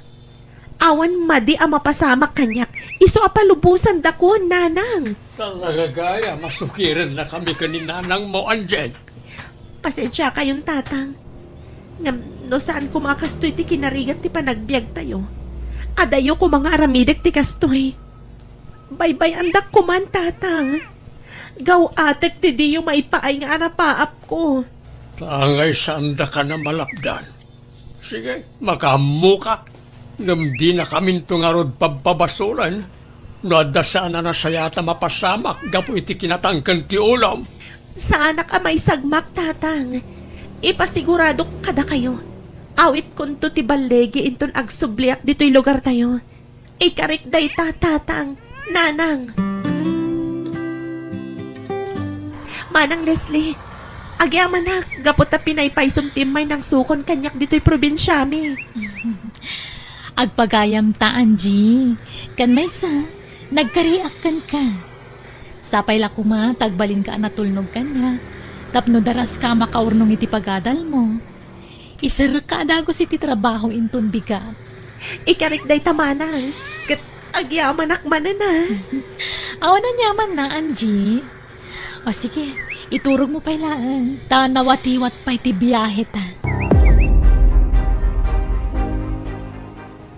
Awan madi a mapasamak kaniak, isu a palubosandakon, nanang. Talaga gayam a sukirennakami ken ni nanangmo, Angie. Pasensiakayon, tatang. Ngem no saan koma a kastoy ti kinarigat ti panagbiagtayo, adayo koma nga aramidek ti kastoy. Baybay-andak koman, tatang. Gaw-atek ti diyo maipaay nga arapaapko. Angay saandakan a malapdan. Sige, makaammoka. Ngem dinakaminto ngarud pabpabasolen no adda saan a nasayaat a mapasamak gapu iti kinatangken ti ulom. Saanak a maisagmak, tatang. Ipasiguradok kadakayo. Awitkonto ti balligi inton agsubliak ditoy lugartayo. Ikarik dayta, tatang, nanang. Manang Leslie, agyamanak, gapu ta pinaypaysom ti immay nangsukon kaniak ditoy probinsiami. Agpagayamta, Angie. Ken maysa, nagkariak kenka. Sapay la koma ta agbalinka a natulnog kaniak, tapno daraska a makaurnong iti pagadalmo. Iserrekka a dagus iti trabaho inton bigat. Ikarik dayta manang, ket agyamanak manen a. Awan aniamanna, Angie. O sige, iturogmo pay laeng, ta nawatiwat pay ti biaheta.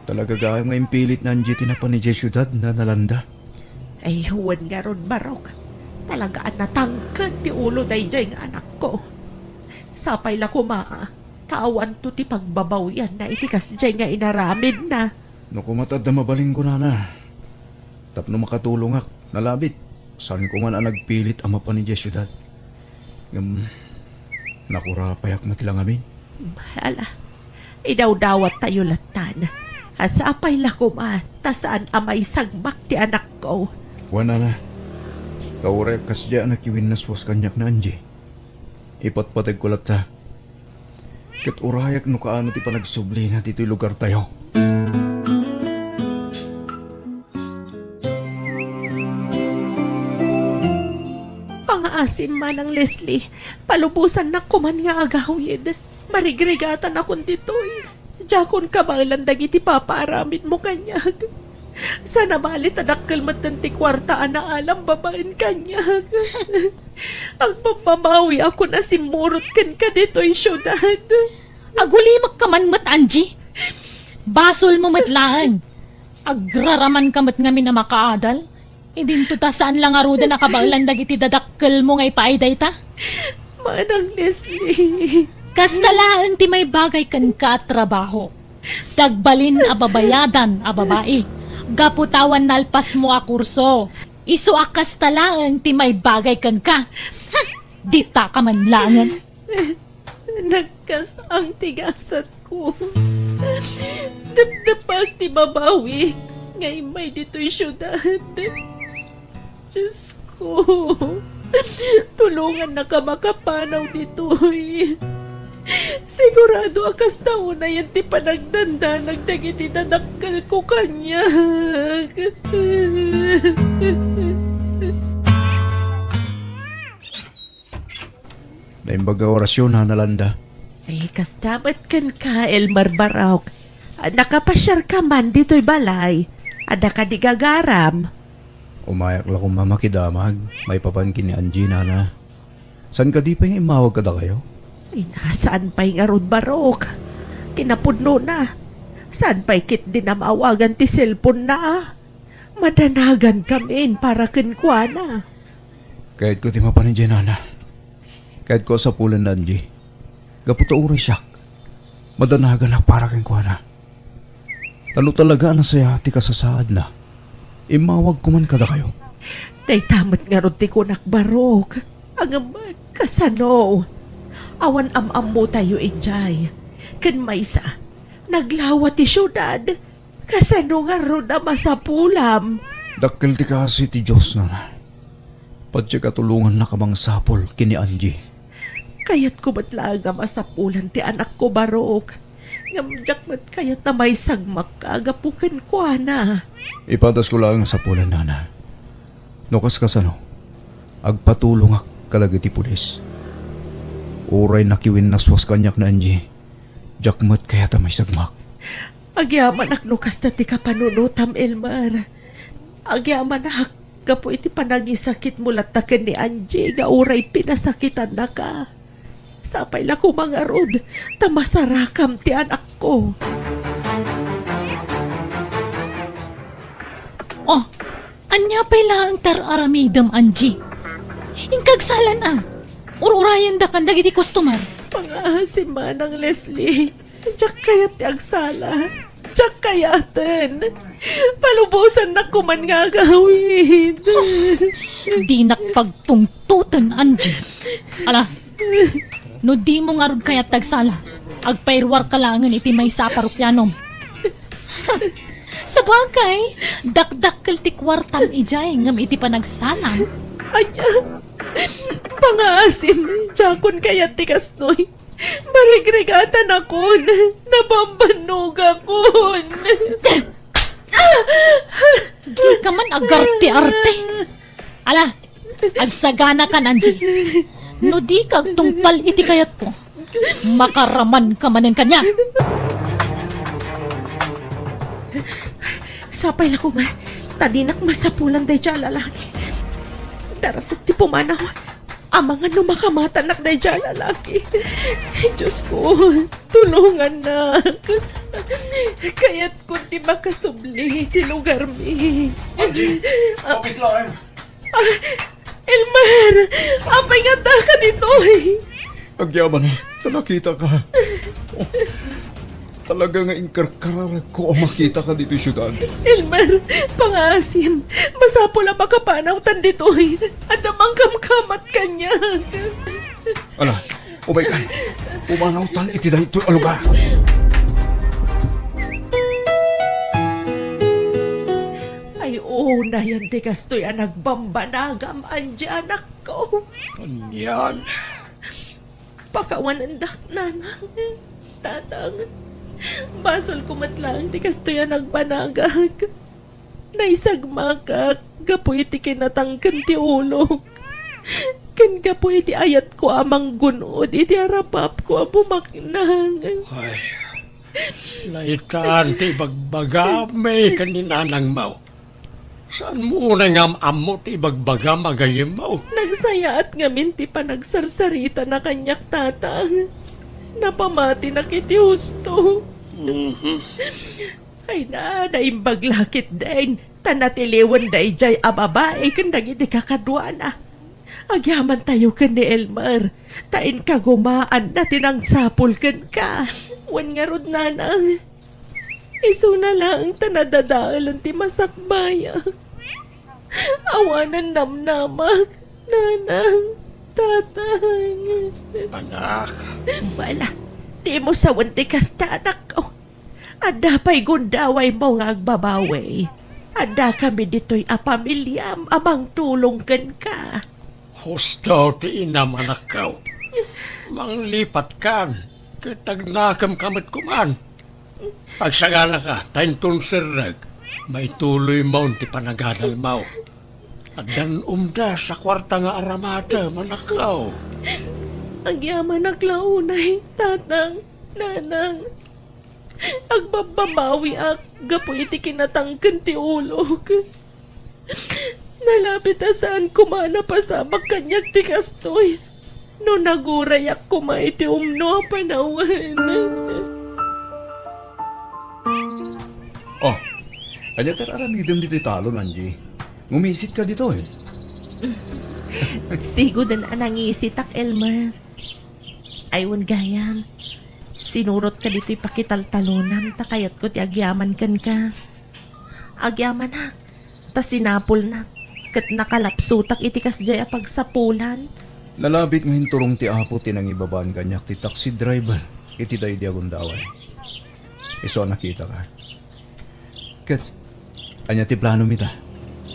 Talaga gayam nga impilit ni Angie ti napan idiay siudad, Nana Landa. Ay, wen ngarud, Barok. Talaga a natangken ti ulo daydiay nga anakko. Sapay la koma, ta awanto ti pagbabawianna iti kasdiay nga inaramidna. No koma ta adda mabalinko, nana, tapno makatulongak, nalabit, saan koman a nagpilit a mapan idiay siudad. Ngem, nakurapayak met la ngamin. Ala, idawdawattayo lattan. A sapay la koma, ta saan a maisagmak ti anakko. Wen, nana, ta uray kasdiay a nakiwinnaswas kaniak ni Angie, ipatpategko latta. Ket urayak no kaano ti panagsublina ditoy lugartayo. Pangaasim, Manang Leslie, palubosannak koman nga agawyed. Marigrigatanakon ditoy. Diakon kabaelan dagiti papaaramidmo kaniak. Saan a bali ta dakkel metten ti kuarta a naalam babaen kaniak. Agpamamawiakon a simmurot kenka ditoy siudad. Agulimekka man met, Angie. Basolmo met laeng. Agraramanka met ngamin a makaadal. Idinto ta saan la ngaruden a kabaelan dagiti dadakkelmo nga ipaay dayta. Manang Leslie. Kasta laeng ti maibagay kenka a trabaho. Dagbalin a babayadan a babai. Gapu ta awan nalpasmo a kurso. Isu a kasta laeng ti maibagay kenka. Ha! Ditaka man laengen. Nagkas-ang ti gasatko. Depdepak ti babawik nga immay ditoy siudad. Diosko, tulongannaka makapanaw ditoy. Sigurado a kasta unayen ti panagdandanag dagiti dadakkelko kaniak. Naimbag a orasyon, Nana Landa. Ay, kasta met kenka, Elmer Barok. Nakapasiarka man ditoy balay. Adda kadi gagaram? Umayak la koma makidamag, maipapan ken ni Angie, nana. Saan kadi pay nga immawag kadakayo? Ay na, saan pay ngarud, Barok? Kinapudnona, saan pay ketdi namawagan ti cellphone-na? Madanagankamin para kenkuana. Kayatko ti mapan idiay, nana. Kayatko a sapulen ni Angie. Gapu ta uray siak, madanaganak para kenkuana. Ta no talaga a nasayaat ti kasasaadna, immawagko man kadakayo. Dayta met ngarud ti kunak, Barok. Ngem kasano? Awan am-ammotayo idiay. Ken maysa, naglawa ti siudad. Kasano ngarud a masapulam? Dakkel ti kaasi ti Dios, nana. Patiek a tulongannaka a mangsapul ken ni Angie. Kayatko met laeng a masapulan ti anakko, Barok. Ngem diak met kayat a maisagmakka gapu kenkuana. Ipadasko laeng a sapulan, nana. No kaskasano, agpatulongak kadagiti pulis. Uray nakiwinnaswas kaniak ni Angie, diak met kayat a maisagmak. Agyamanak no kasta ti kapanunotam, Elmer. Agyamanak gapu iti panangisakitmo latta ken ni Angie nga uray pinasakitannaka. Sapay la koma ngarud ta masarakam ti anakko. Oh, ania pay laeng ti ar-aramidem, Angie? Inka agsalan a. Ur-urayendakan dagiti customer. Pangaasim, Manang Leslie. Diak kayat ti agsala. Diak kayaten. Palubosannak koman nga agawid. Dinak pagpungtoten, Angie. Ala, no dimo ngarud kayat ti agsala, agpairuarka laengen iti maysa a parokianom. Sabagay, dakdakkel ti kuartam idiay ngem iti panagsalam. Ania? Pangaasim, diakon kayat ti kastoy. Marigrigatanakon, nabambannogakon. Dika man agarte-arte. Ala, agsaganakan, Angie. No dika agtungpal iti kayatko, makaramanka manen kaniak. Sapay la koma ta dinak masapulan daydiay a lalaki. Darasek ti pumanaw. Amangan no makamatanak daydiay a lalaki. Diosko, tulongannak. Kayatkon ti makasubli ti lugarmi. Angie, ah, mapitlaen. Ah, Elmer, apay nga addaka ditoy? Agyaman ta nakitaka. Talaga nga inkarkararagko a makitaka ditoy siudad. Elmer, pangaasim, masapul a makapanawtan ditoy. Adda mangkamkamat kaniak. Ala, umaykan. Pumanawtan iti daytoy a lugar. Ay, unayen ti kastoy a nagbambanagam, Angie, anakko. Anian? Pakawanendak, nanang, tatang. Basolko met laeng ti kastoy a nagbanagak. Naisagmakak gapu iti kinatangken ti ulok, ken gapu iti ayatko a manggun-od iti arapapko a bumaknang. Ay, laytan ti ibagbagam ken ni nanangmo. Saanmo unay nga am-ammo ti ibagbagam a gayyemmo? Nagsayaat ngamin ti panagsarsarita na kaniak, tatang. Napamatinak iti husto. Mhm. Ay na, naimbag la ketdin, ta natiliwen daydiay a babai ken dagiti kakaduana. Agyamantayo ken ni Elmer, ta inkagumaanna ti nangsapul kenka. Wen ngarud, nanang, isuna laeng ta nadadaelen ti masakbayak. Awanen namnamak, nanang, tatang. Anak. Bala, dimo sawen ti kasta, anakko. Adda pay gundawaymo nga agbabawi. Addakami ditoy a pamiliam a mangtulong kenka. Husto ti inam, anakko. Manglipatkan, ket agnakemka met koman. Agsaganaka, ta inton serrek, maituloymon ti panagadalmo. Addan umdas a kuarta nga aramadem, anakko. Agyamanak la unay, tatang, nanang. Agbabbabawiak gapu iti kinatangken ti ulok. Nalabit a saan koma a napasamak kaniak ti kastoy. No nagurayak koma iti umno a panawen. Oh, ania ti ar-aramidem ditoy talon, Angie? Ngumisit ka ditoy. Siguden a nangisitak, Elmer. Ay, wen gayam. Sinurot ka ditoy pakitaltalonam, ta kayatko ti agyaman kenka. Agyamanak, ta sinapulnak, ket nakalapsutak iti kasdiay a pagsapulan. Nalabit nga inturong ti Apo ti nangibabaan kaniak ti taxi driver iti daydi a gundaway. Isu a nakitaka. Ket, ania ti planom ita?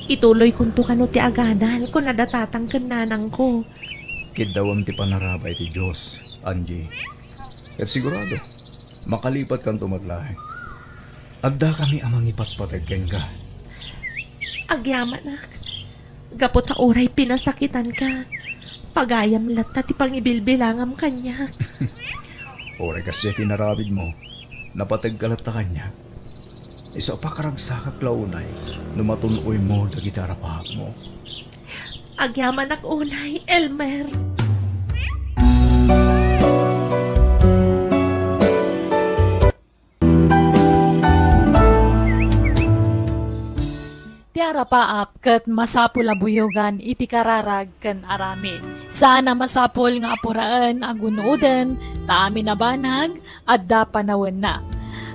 Ituloykonto kano ti agadal, kunada tatang ken nanangko. Kiddawem ti panaraba iti Dios, Angie. Ket sigurado, makalipatkanto met laeng. Addakami a mangipatpateg kenka. Agyamanak, gapu ta uray pinasakitanka, pagayam latta ti pangibilbilangam kaniak. Uray kasdiay ti inaramidmo, napategka latta kaniak. Isu a pakaragsakak la unay no matun-oymo dagiti arapaapmo. Agyamanak unay, Elmer. Ti arapaap ket masapul a buyogan iti kararag ken aramid. Saan a masapul nga apuraen a gun-oden, ta amin a banag, adda panawenna.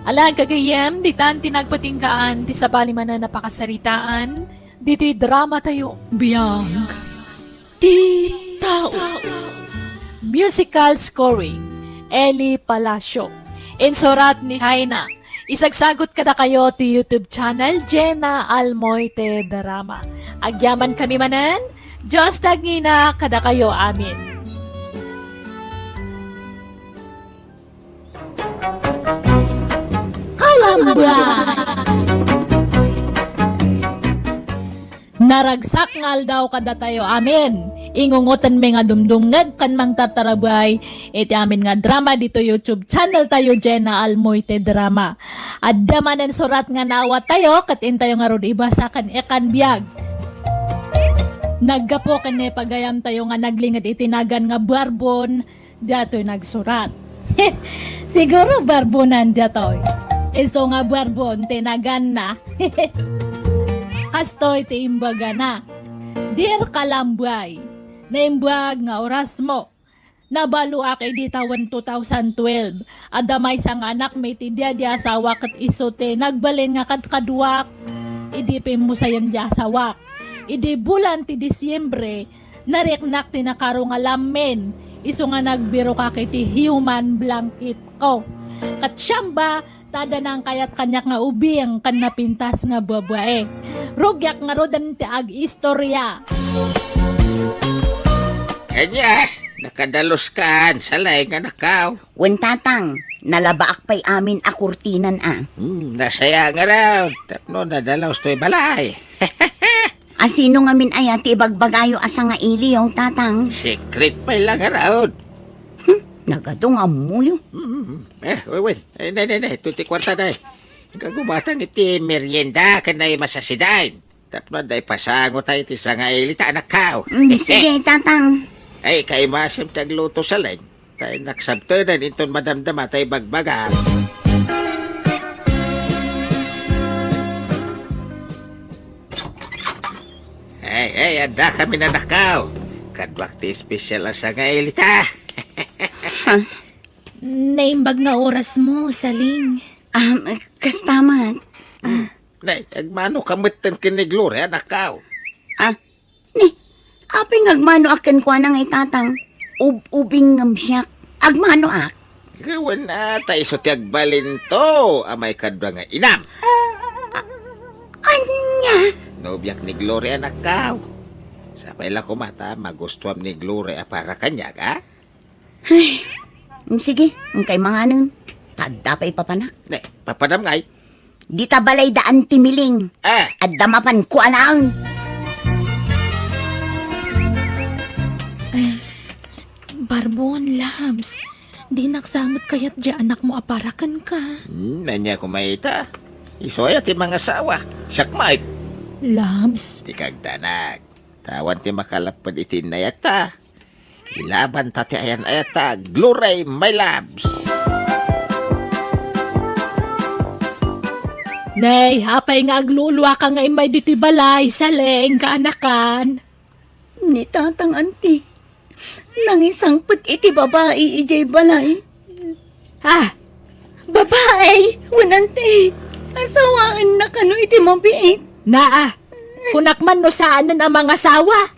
Ala, gagayyem, ditan ti nagpatinggaan ti sabali manen a pakasaritaan ditoy drama tayo. Biag ti tao. Musical scoring, Eli Palacio. Insurat ni China. Isagsagot kadakayo ti YouTube channel, Jenna Almoite Drama. Agyamankami manen, Dios ti agngina kadakayo amin. Kalamba! Naragsak nga aldaw kadatayo amin. Ingungotenmi nga dumdumngeg ken mangtartarabay iti amin nga drama ditoy YouTube channel tayo, Jenna Almoite Drama. Adda manen surat nga naawat tayo, ket intayo ngarud ibasa ken ikan biag. Naggapu ken naipagayam tayo nga naglinged iti nagan nga Barbon, datoy nagsurat. Siguro Barbonan datoy. Isu nga Barbon ti naganna. Kastoy ti imbagana. Dear Kalambay, naimbag nga orasmo. Nabaluak idi tawen two thousand twelve. Adda maysa nga anakmi ti dia di asawa ket isu ti nagbalin nga kadkaduak idi pimmusayen di asawak. Idi bulan ti Disiembre, nariknak ti nakaro nga lammin, isu nga nagbirokak iti human blanketko. Ket siamba, ta adda nangkayat kaniak nga ubing ken napintas nga babae. Rugiak ngaruden ti agistorya. Ania, nakadaloskan, salay nga nakaw. Wen, Tatang, nalabaak pay amin a kurtinan a. Hmm, nasaya ngarud, tapno nadalus toy balay. A sino ngamin aya ti ibagbagayo a sangailiyo, Tatang? Secret pay la ngarud. Hmm, nagadu nga ammoyo. Hmm, eh, wen, wen. Eh, ne, ne, ne, ito ti kwarta, ne. Kagumatang iti merienda, ken nay masasidain. Tapno adda ipasango tayo ti sangaili ta anakkaw. Mm, sige, Tatang. Ay, kaimasem ti agluto, saleng. Tay naksabtenen inton madamdama tay bagbaga. Ay, ay, adda kami nanakaw. Kaduak ti espesyal a sangaili ta. Ha? Naimbag nga oras mo, Saling. Um, kasta met. Nay, agmano ka metten ken ni Gloria, anakkaw. Ah, ni, apay nga agmanoak kenkuana nga itatang? Ub-ubing ngem siak. Agmanoak. Gawen a, ta isu ti agbalinto a maikadua nga inam. A-, ania? Nobiak ni Gloria, anakkaw. Sapay la koma ta magustuam ni Gloria a para kaniak, a? Ay, mm, sige, inkay manganen. Ta adda pay ipapanak. Ne, papanam ngay? Dita balay daan ti Miling. Ah. Adda mapan kuanaen. Ay, Barbon, Labs. Dinak sa met kayat diay anakmo a para kenka. Hmm, ania koma ita? Isu aya ti mangasawa. Siak met. Labs. Dika agdanag. Ta awan ti makalapped iti innayatta. Ilaban ta ti ayan-ayat ta, Glory, my loves. Nay, apay nga agluluaka nga immay ditoy balay, Saleng, kaanakan? Ni tatang, anti, nangisangpet iti babai idiay balay. Ah, babai? Wen, anti, asawaenna kano iti mabiit? Naa, kunak man no saanen a mangasawa.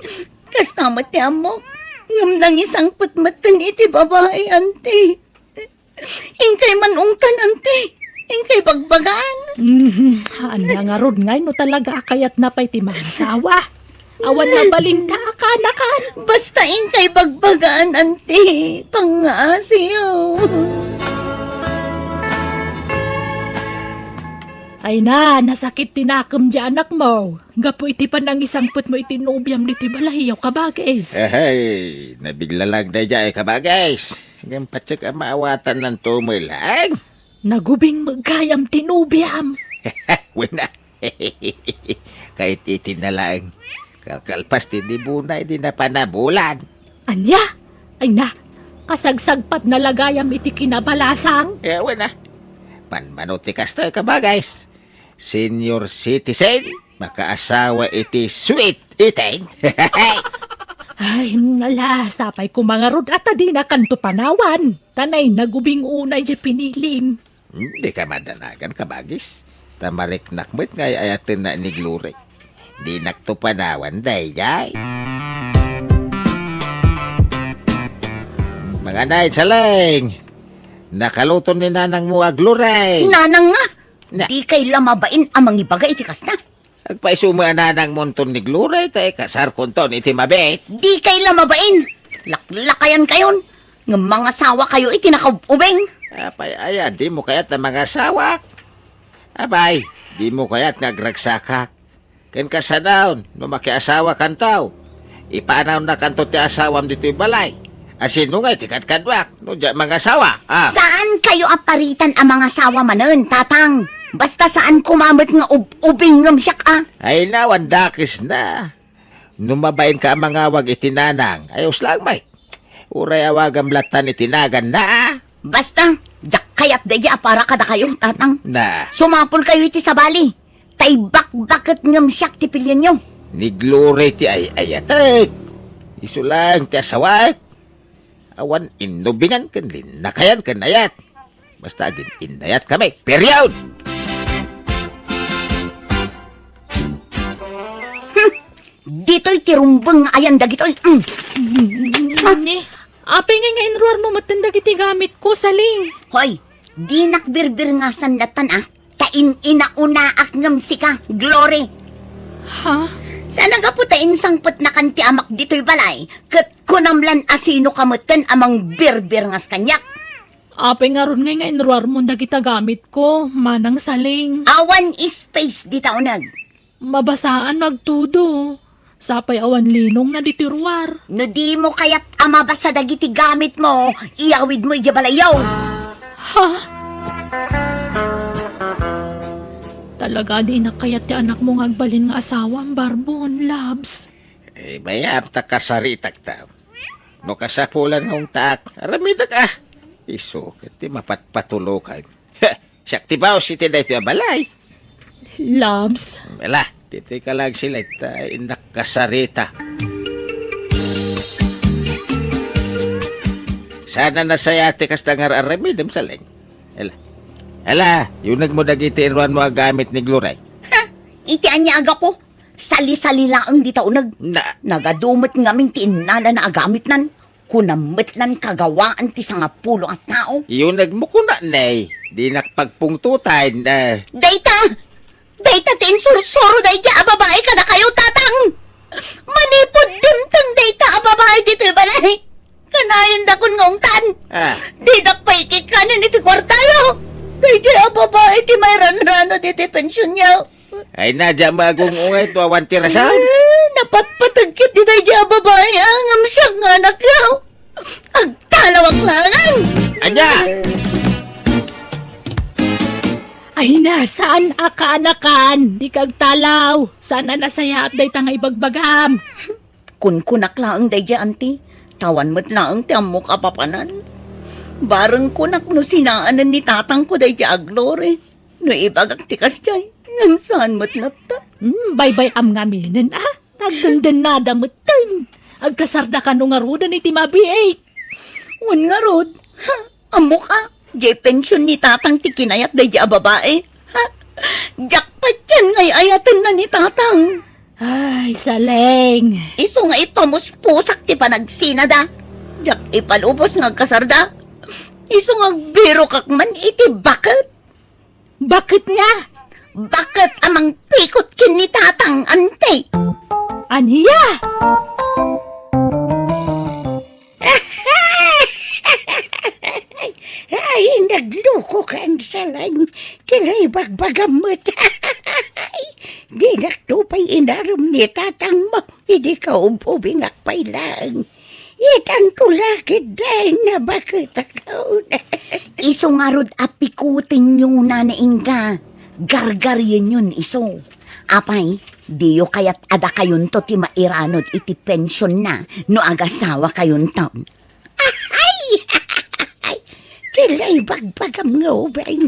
Kasta met ti ammok, ngem nangisangpet metten iti babai, anti. Inkay man ungtan, anti. Inkay bagbagaan. Mhm. Ania ngarud ngay no talaga a kayatna pay ti mangasawa? Awan mabalinka a kaanakan. Basta inkay bagbagaan, anti. Pangngaasiyo. Ay na, nasakit ti nakem ti anakmo. Gapu iti panangisangpetmo iti nobiam ditoy balayyo, kabagis. Ehey, nabigla lang daydiay, kabagis. Ngem patiek a maawatananto met laeng. Nagubing met gayam ti nobiam. Wen a. Kait iti na laeng. Kalkalpas ti dibuna idi napanabulan. Ania? Ay na, kasagsagpatna la gayam iti kinabalasang. Eh, wen a. Panmano ti kastoy, kabagis. Senior citizen, makaasawa iti sweet eighteen. Ay, ala, sapay koma ngarud a ta dinakanto panawan. Ta nay nagubing unay diay pinilim. Hmm, dika madanagan, kabagis. Ta mariknak met nga ay-ayatenna ni Glory. Dinakto panawan daydiay. Mga nay, Saleng, nakaluto ni nanangmo a Glory. Nanang nga? Na- Dikay la mabain a mangibaga iti kasta. Agpaiso met a nanangmonton ni Glory, ta ikasarkonton iti mabiit. Dikay la mabain. Laklakayankayon. Ngem mangasawakayo iti nakaub-ubing. Apay aya, dimo kayat a mangasawak? Apay, dimo kayat nga agragsakak? Ken kasano, no makiasawakanto, ipanawnakanto ti asawam ditoy balay. A sino nga iti kadkaduak no diak mangasawa? Ah. Saankayo a paritan a mangasawa manen, tatang. Basta saan koma met nga ub-ubing ngem siak, a. Ay, nawan dakes na. No mabainka a mangawag iti nanang, ayos lang, Mike. Uray awagam lattan iti naganna, a. Basta, diak kayat daydi a para kadakayo, tatang. Na. Sumapulkayo iti sabali. Ta ibakbaket ngem siak ti pilienyo. Ni Glory ti ay-ayatek. Isu laeng ti asawaek. Awan innubingan ken linnakayan ken ayat. Basta agin-innayatkami. Period! Hmm. Ditoy ti rumbeng nga ayan dagitoy. Hmm. Ni, apay ngay nga inruarmo metten dagiti gamitko, Saleng? Hoy, dinak birbirngasan lattan, a. Ta in-inaunaak ngem sika, Glory. Ha? Saan a gapu ta insangpetnakan ti amak ditoy balay, ket kunam lan a sinoka metten a mangbirbirngas kaniak. Apay ngarud ngay nga inruarmon dagita gamitko, Manang Saleng? Awan space dita uneg. Mabasaan agtudo. Sapay awan linongna ditoy ruar. No dimo kayat a mabasa dagiti gamitmo, iyawidmo idiay balayyo. Ha? Talaga dinak kayat ti anakmo nga agbalin nga asawam, Barbon, Labs. Eh, mayat ta kasaritakta. No kasapulan nga ungtaak, aramidek, a. Isu ket ti mapatpatulokan. Siak ti baos iti daytoy a balay. Labs. Ala, ditoy ka lang sila, ta innak kasarita. Saan a nasayaat ti kasta nga ar-aramidem, Saleng. Ala. Ala, yunegmo dagiti inruanmo a gamit ni Glory. Ha? Iti ania a gapu? Sali-sali laeng dita uneg. Na- Nagadu met ngamin ti innalana a gamitnan. Kunam met lan kagawaan ti sangapulo a tao. Yunegmo kuna, nay. Dinak pagpungtotan, eh. Dayta! Dayta ti insursuro daydiay a babai kadakayo, tatang! Manipud dimteng dayta a babai ditoy balay. Kanayondakon nga ungtan. Ah. Didak pay ikikkanen iti kuartayo. Daydiay a babai ti mairanrano ditoy pensionyo. Ay, na, diak magung-ungay to awan ti rason. Eh, napatpateg ket daydiay a babai, a, ngem siak nga anakyo. Agtalawak laeng. Ania? Ay na, saan a kaanakan? Dika agtalaw. Saan a nasayaat dayta nga ibagbagam? Kunkunak laeng daydiay, anti, Awan met laeng ti ammok a papanan. Bareng kunak no sinaanen ni tatangko daydiay a Glory. No ibagak ti kasdiay, ngem saan met latta. Hmm, baybay-am ngaminen, a? Nagdendennada metten. Agkasarda kano ngaruden iti mabiit. Wen ngarud, ha, ammok a, diay pension ni tatang ti kinayat daydiay a babai. Ha? Diak patien nga ay-ayatenna ni tatang. Ay, Saleng. Isu nga ipamuspusak ti panagsinada. Diak ipalubos nga agkasarda. Isu nga agbirokak man iti baket. Baket nga? Baket a mangpikot ken ni tatang, ante. Ania? Ay, naglukokan, Saleng. Ti la ibagbagam met. Dinakto pay inarem ni tatangmo idi kaub-ubingak pay laeng. Itanto la ketdin a baketakon. Isu ngarud a pikutenyo, Nana Inga. Gargarienyon isu. Apay, diyo kayat a dakayonto ti mairanod iti pensionna no agasawakayonto? Ay! Ti la ibagbagam nga ubing.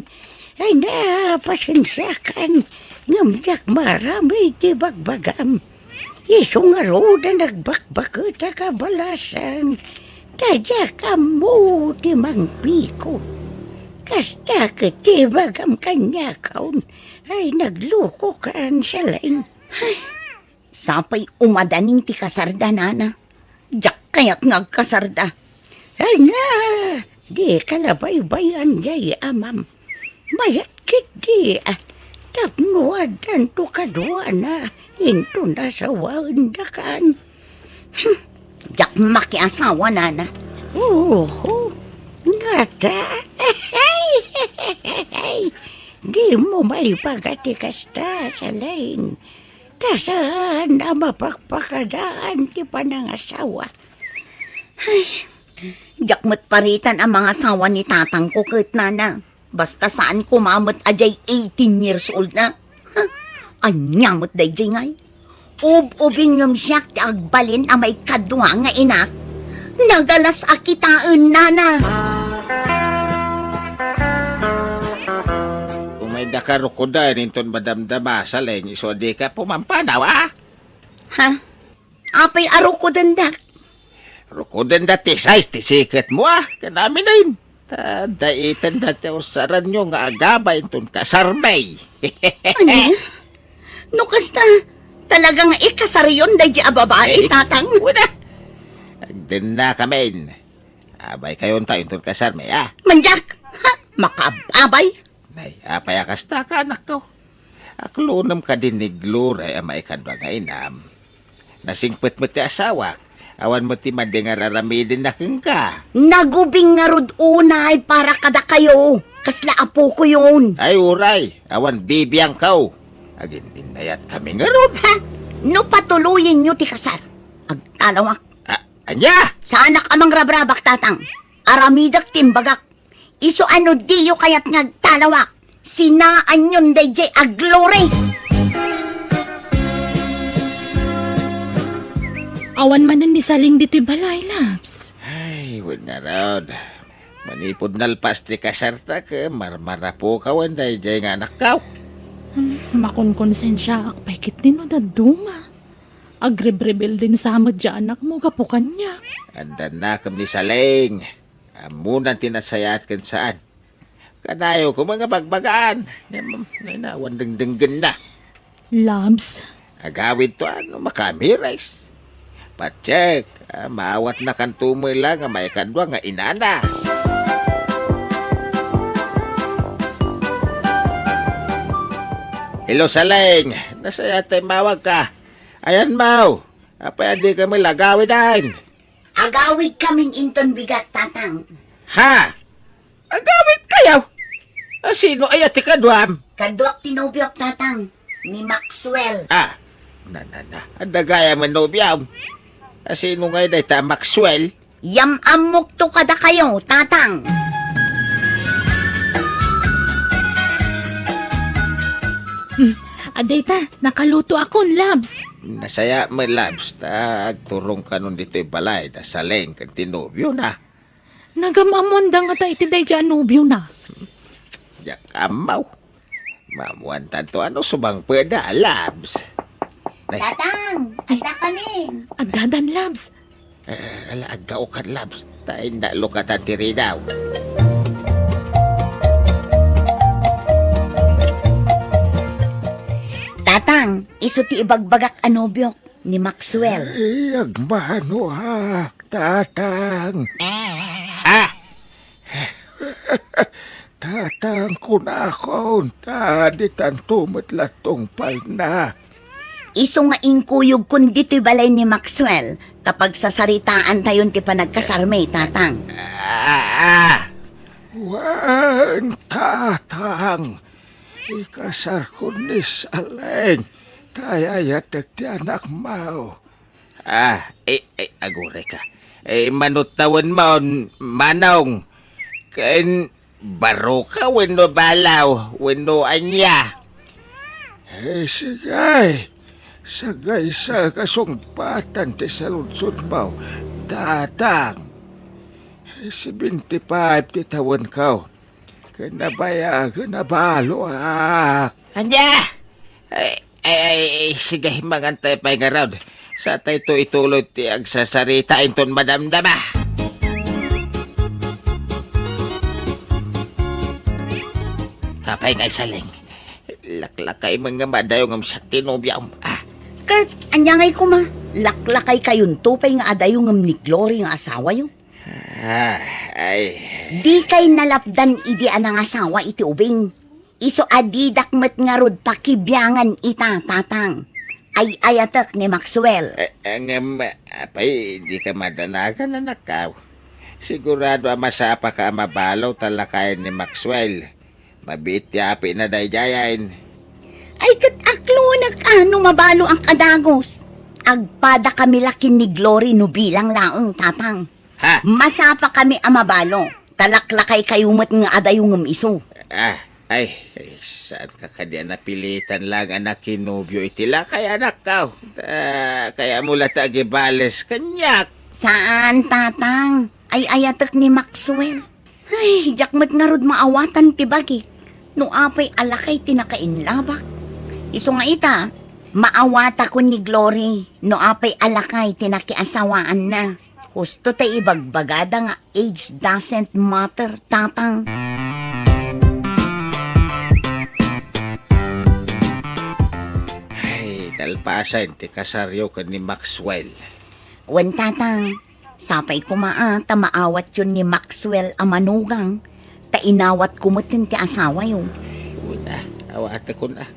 Ay na, pasensiakan. Ngem diak maaramid ti bagbagam. Isu ngarud a nagbakbaketak a balasan. Ta diak ammo ti mangpikot. Kasta ket ti ibagam kaniakon. Ay, naglukokan, Saleng. Sapay umadanin ti kasarda, Nana. Diak kayat nga agkasarda. Ay nga, dika la baybay-an diay amam. Mayat ketdi, a, tapno addanto kaduana inton asawaendakan. Hmm, diak makiasawa, Nana. Oho, ngata. Dimo maibaga ti kasta, Saleng. Ta saan a mapakpakadaan ti panangasawa. Ay, diak met paritan a mangasawa ni tatangko ket, Nana. Basta saan koma met a diay eighteen years old na. Huh? Ania met daydiay ngay? Ub-ubing ngem siak ti agbalin a maikadua nga inak. Nagalas a kitaen, Nana. Umayda ka rukoden inton madamdama, Saleng, isu a dika pumampanaw, a? Ha? Apay a rukodendak? Rukodenda ti size ti siketmo, a, ken aminen. Ta daitenda ti usaranyo nga agaba inton kasarmi. Ania? No kasta, talaga nga ikasaryon daydiay a babai, Ay, tatang? Wala. Agdennakamin. Abaykayonto inton kasarmi, a? Mandiak! Ha? Makaab-abay? Nay, apay a kasta, anakko? Aklonem kadi ni Gloria a maikadua nga inam. Nasingpet met ti asawak, awan met ti madi nga ar-aramidenna kenka. Nagubing ngarud unay para kadakayo, kasla apokoyon. Ay, uray, awan bibiangko. Agin-innayatkami ngarud. Ha? No patuloyenyo ti kasar, agtalawak. A-, ania? Saanak a mangrabrabak, tatang. Aramidek ti imbagak. Isu a no diyo kayat nga agtalawak, sinaanyon daydiay a Glory. Awan manen ni Saleng ditoy balay, Labs. Ay, wen ngarud. Manipud nalpas ti kasarta, ket marmarapoka wen daydiay nga anakko. Hmm, makonkonsensiaak pay ketdi no dadduma. Agrebrebelden sa met diay anakmo gapu kaniak. Addannakem ni Saleng. Ammonan ti nasayaat ken saan. Kanayo koma nga bagbagaan. Ngem, nay, awan dengdenggenna. Labs. Agawidto a no makaamiris. Patiek, a, maawatnakanto met la nga maikadua nga inana. Hello, Saleng. Nasayaat ta immawagka. Ayanmo. Apay a dika met la agawiden? Agawidkamin inton bigat, tatang. Ha? Agawidkayo? A, sino aya ti kaduam? Kaduak ti nobiok, tatang. Ni Maxwell. A, na, na, na. Adda gayam a nobiom. A, sino ngay dayta a Maxwell? Yam-ammokto kadakayo, tatang. Hmm, a, dayta, nakalutoakon, Labs. Nasayaat met, Labs, ta agturong kanon ditoy balay da Saleng ken ti nobiona. Nagam-ammoanda ngata iti daydiay a nobiona. Diak ammo. Maammoantanto a no subangpeda, Labs. Ay. Tatang, ay, adda kamin. Agdadan, Labs. Eh, ala, aggaokan, Labs. Ta inda lukatan ti ridaw. Tatang, isu ti ibagbagak a nobiok, ni Maxwell. Ay, agmanoak, Tatang. Ah! Tatang, kunakon, ta ditanto met la tungpalna. Isu nga inkuyogkon ditoy balay ni Maxwell, ta pagsasaritaantayon ti panagkasarmi, Tatang. Ah, ah. Wen, Tatang, ikasarkon ni Saleng, ta ayatek ti anakmo. Ah, eh, eh, agurayka. Eh, mano tawenmon, Manong. Ken baroka wenno balaw wenno ania? Eh, sige. Sagaysa kasungpatan ti saludsodmo, Tatang. Eh, seventy-five ti tawenko. Ken nabayagen a baloak. Ania? Ay, ay, ay, ay, sige, mangantay pay ngarud. Satayto ituloy ti agsasarita inton madamdama. Apay ngay Saleng, laklakay met nga adayongem siak ti nobiam. Ah. Ket, ania ngay koma? Laklakaykayonto pay nga adayongem ni Glory nga asawayo? Ah, ay. Dikay nalapdan idi a nangasawa iti ubing. Isu a didak met ngarud pakibiangan ita, Tatang. Ay-ayatek ni Maxwell. Eh, eh, ngem, apay, dika madanagan, anakko. Sigurado a masapaka a mabalo ta lakayen ni Maxwell. Mabiit ti apina daydiayen. Ay, ket aklonek a no mabaloak a dagus. Agpadakami la ken ni Glory no bilang laeng, Tatang. Ha? Masapakami a mabalo. Ta laklakaykayo met nga adayongem isu. Ah, ay, ay, saanka kadi a napilitan laeng a nakinobio iti lakay, anakko? Ah, kayatmo la ti agibales kaniak. Saan, Tatang. Ay-ayatek ni Maxwell. Ay, diak met ngarud maawatan ti bagik. No apay a lakay ti nakainlabak. Isu nga ita, maawatakon ni Glory no apay a lakay ti nakiasawaanna. Husto ta ibagbagada nga age doesn't matter, Tatang. Ay, nalpasen ti kasaryo ken ni Maxwell. Wen, Tatang, sapay koma a ta maawatyon ni Maxwell a manugang, ta inawatko met ti asawayo. Una, awatekon a.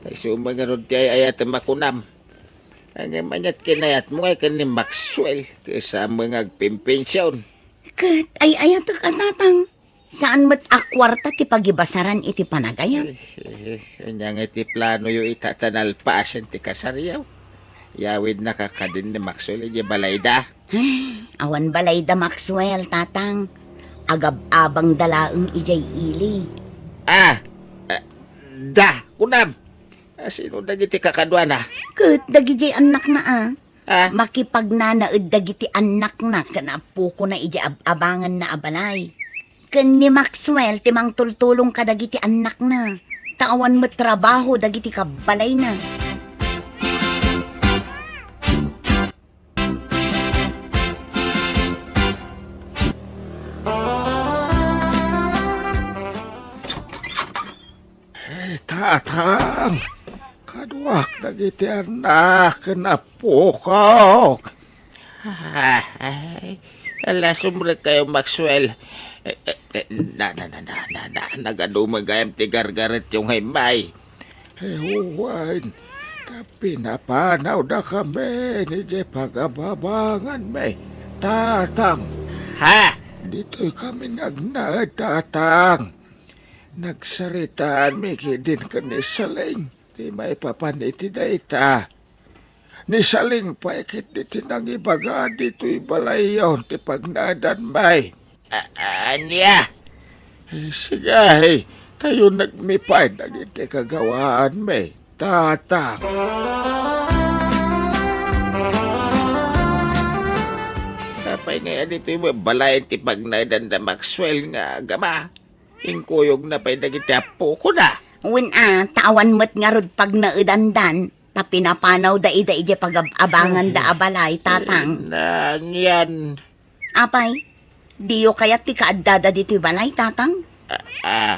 Ta isu met ngarud ti ay-ayatem a kunam. Ngem aniat kinayatmo ngay ken ni Maxwell, kaysa met nga agpimpension? Ket ay-ayatek a, Tatang. Saan met a kuarta ti pagibasaran iti panagayam? Eh, eh, ania ngay ti planoyo ita ta nalpasen ti kasaryo? Yawidnaka kadin ni Maxwell idiay balayda? Ay, awan balayda, Maxwell, Tatang. Agab-abangda laeng idiay ili. Ah! Ah, da, kunam! Ah, sino dagiti kakaduana? Ket dagidiay annakna a. Ah? Makipagnanaed dagiti annakna ken appokona idiay ab-abanganna a balay. Ken ni Maxwell ti mangtultulong kadagiti annakna, ta awan met trabaho dagiti kabbalayna. Eh, Tatang, kaduak dagiti annak ken appokok. Ay, ala, sumrekkayo, Maxwell. Eh, eh, eh, na, na, na, na, na, na, nagadu met gayam ti gargaretyo nga immay. Eh, wen, ta pinapanawdakami idiay pagababanganmi, Tatang. Ha? Ditoy kami nga agnaed, Tatang. Nagsaritaanmi ketdin ken ni Saleng ti maipapan iti dayta. Ni Saleng pay ketdi ti nangibaga ditoy balayyo ti pagnaedanmi. A-, ania? Sige, ta yunegmi pay dagiti kagawaanmi, Tatang. Nga ditoy met balay ti pagnaedan da Maxwell nga agama. Inkuyogna pay dagiti appokona. Wen a, ta awan met ngarud pagnaedandan, ta pinapanawda ida idiay pagab-abanganda a balay, tatang. Nanian. Apay, diyo kayat ti kaaddada ditoy balay, tatang? Ah, ah.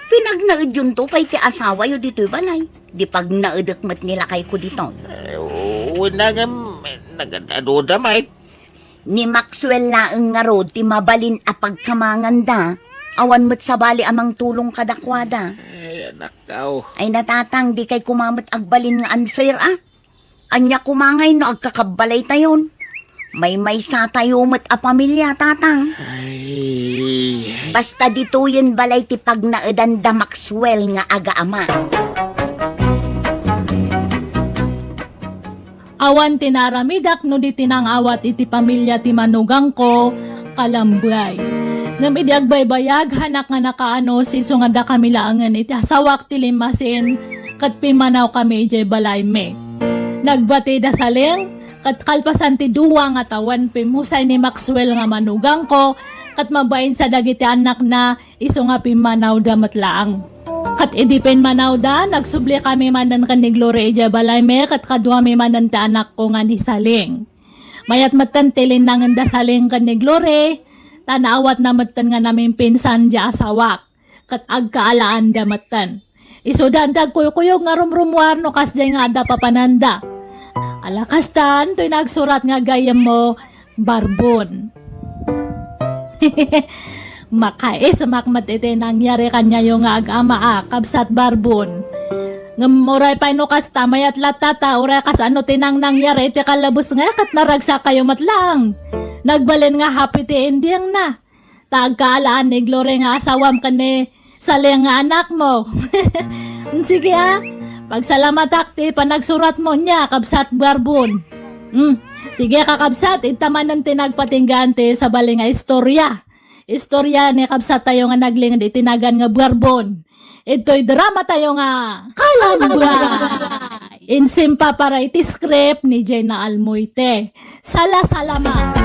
Pinagnaedyonto pay ti asawayo ditoy balay. Di pagnaedek met ni lakayko ditoy. Eh, wen a ngem, nagad-adoda met. Ni Maxwell laeng ngarud ti mabalin a pagkamanganda. Awan met sabali a mangtulong kadakuada. Ay, anakkaw. Ay, natatang, dikay koma met agbalin nga unfair, a? Ania koma ngay no agkakabbalaytayon? Maymaysatayo met a pamilia, tatang. Ay, ay. Basta ditoyen balay ti pagnaedan da Maxwell nga agaama. Awan ti naaramidak no di ti nangawat iti pamilia ti manugangko, Kalambay. Ngem idi agbaybayag, hanak nga nakaanus, isu nga dakami laengen iti asawak ti limmasin, ket pimmanawkami idiay balaymi. Nagbati da Saleng, ket kalpasan ti dua nga tawen, pimmusay ni Maxwell nga manugangko, ket mabain sa dagiti annakna, isu nga pimmanawda met laeng. Ket idi pimmanawda, nagsubli kami manen ken ni Glory idiay balaymi, ket kaduami manen ti anakko nga ni Saleng. Mayat metten ti linnangen da Saleng ken ni Glory, ta naawatna metten nga namimpinsan diay asawak, ket agkaalaanda metten. Isudan ti agkuykuyog nga rumrumuar no kasdiay nga adda papananda. Ala kastan, toy nagsurat nga gayyemmo, Barbon. Makaismak met iti nangyari kaniayo nga agama a, kabsat Barbon. Ngem uray pay no kasta, mayat latta ta, uray kasano ti nangnangyari iti kalabus nga ket naragsakayo met laeng. Nagbalin nga happy ti ending na. Ta agkaalaan ni Glory nga asawam ken ni Saleng nga anakmo. Sige a, pagsalamatak ti panagsuratmo nia, kabsat Barbon. Hmm, sige kakabsat, ita manen ti nagpatinggaan ti sabali nga istorya. Istorya ni kabsattayo nga naglinged iti nagan nga Barbon. Itoy dramatayo nga Kalambay. Insimpa para iti script ni Jenna Almoite. Sala-salama.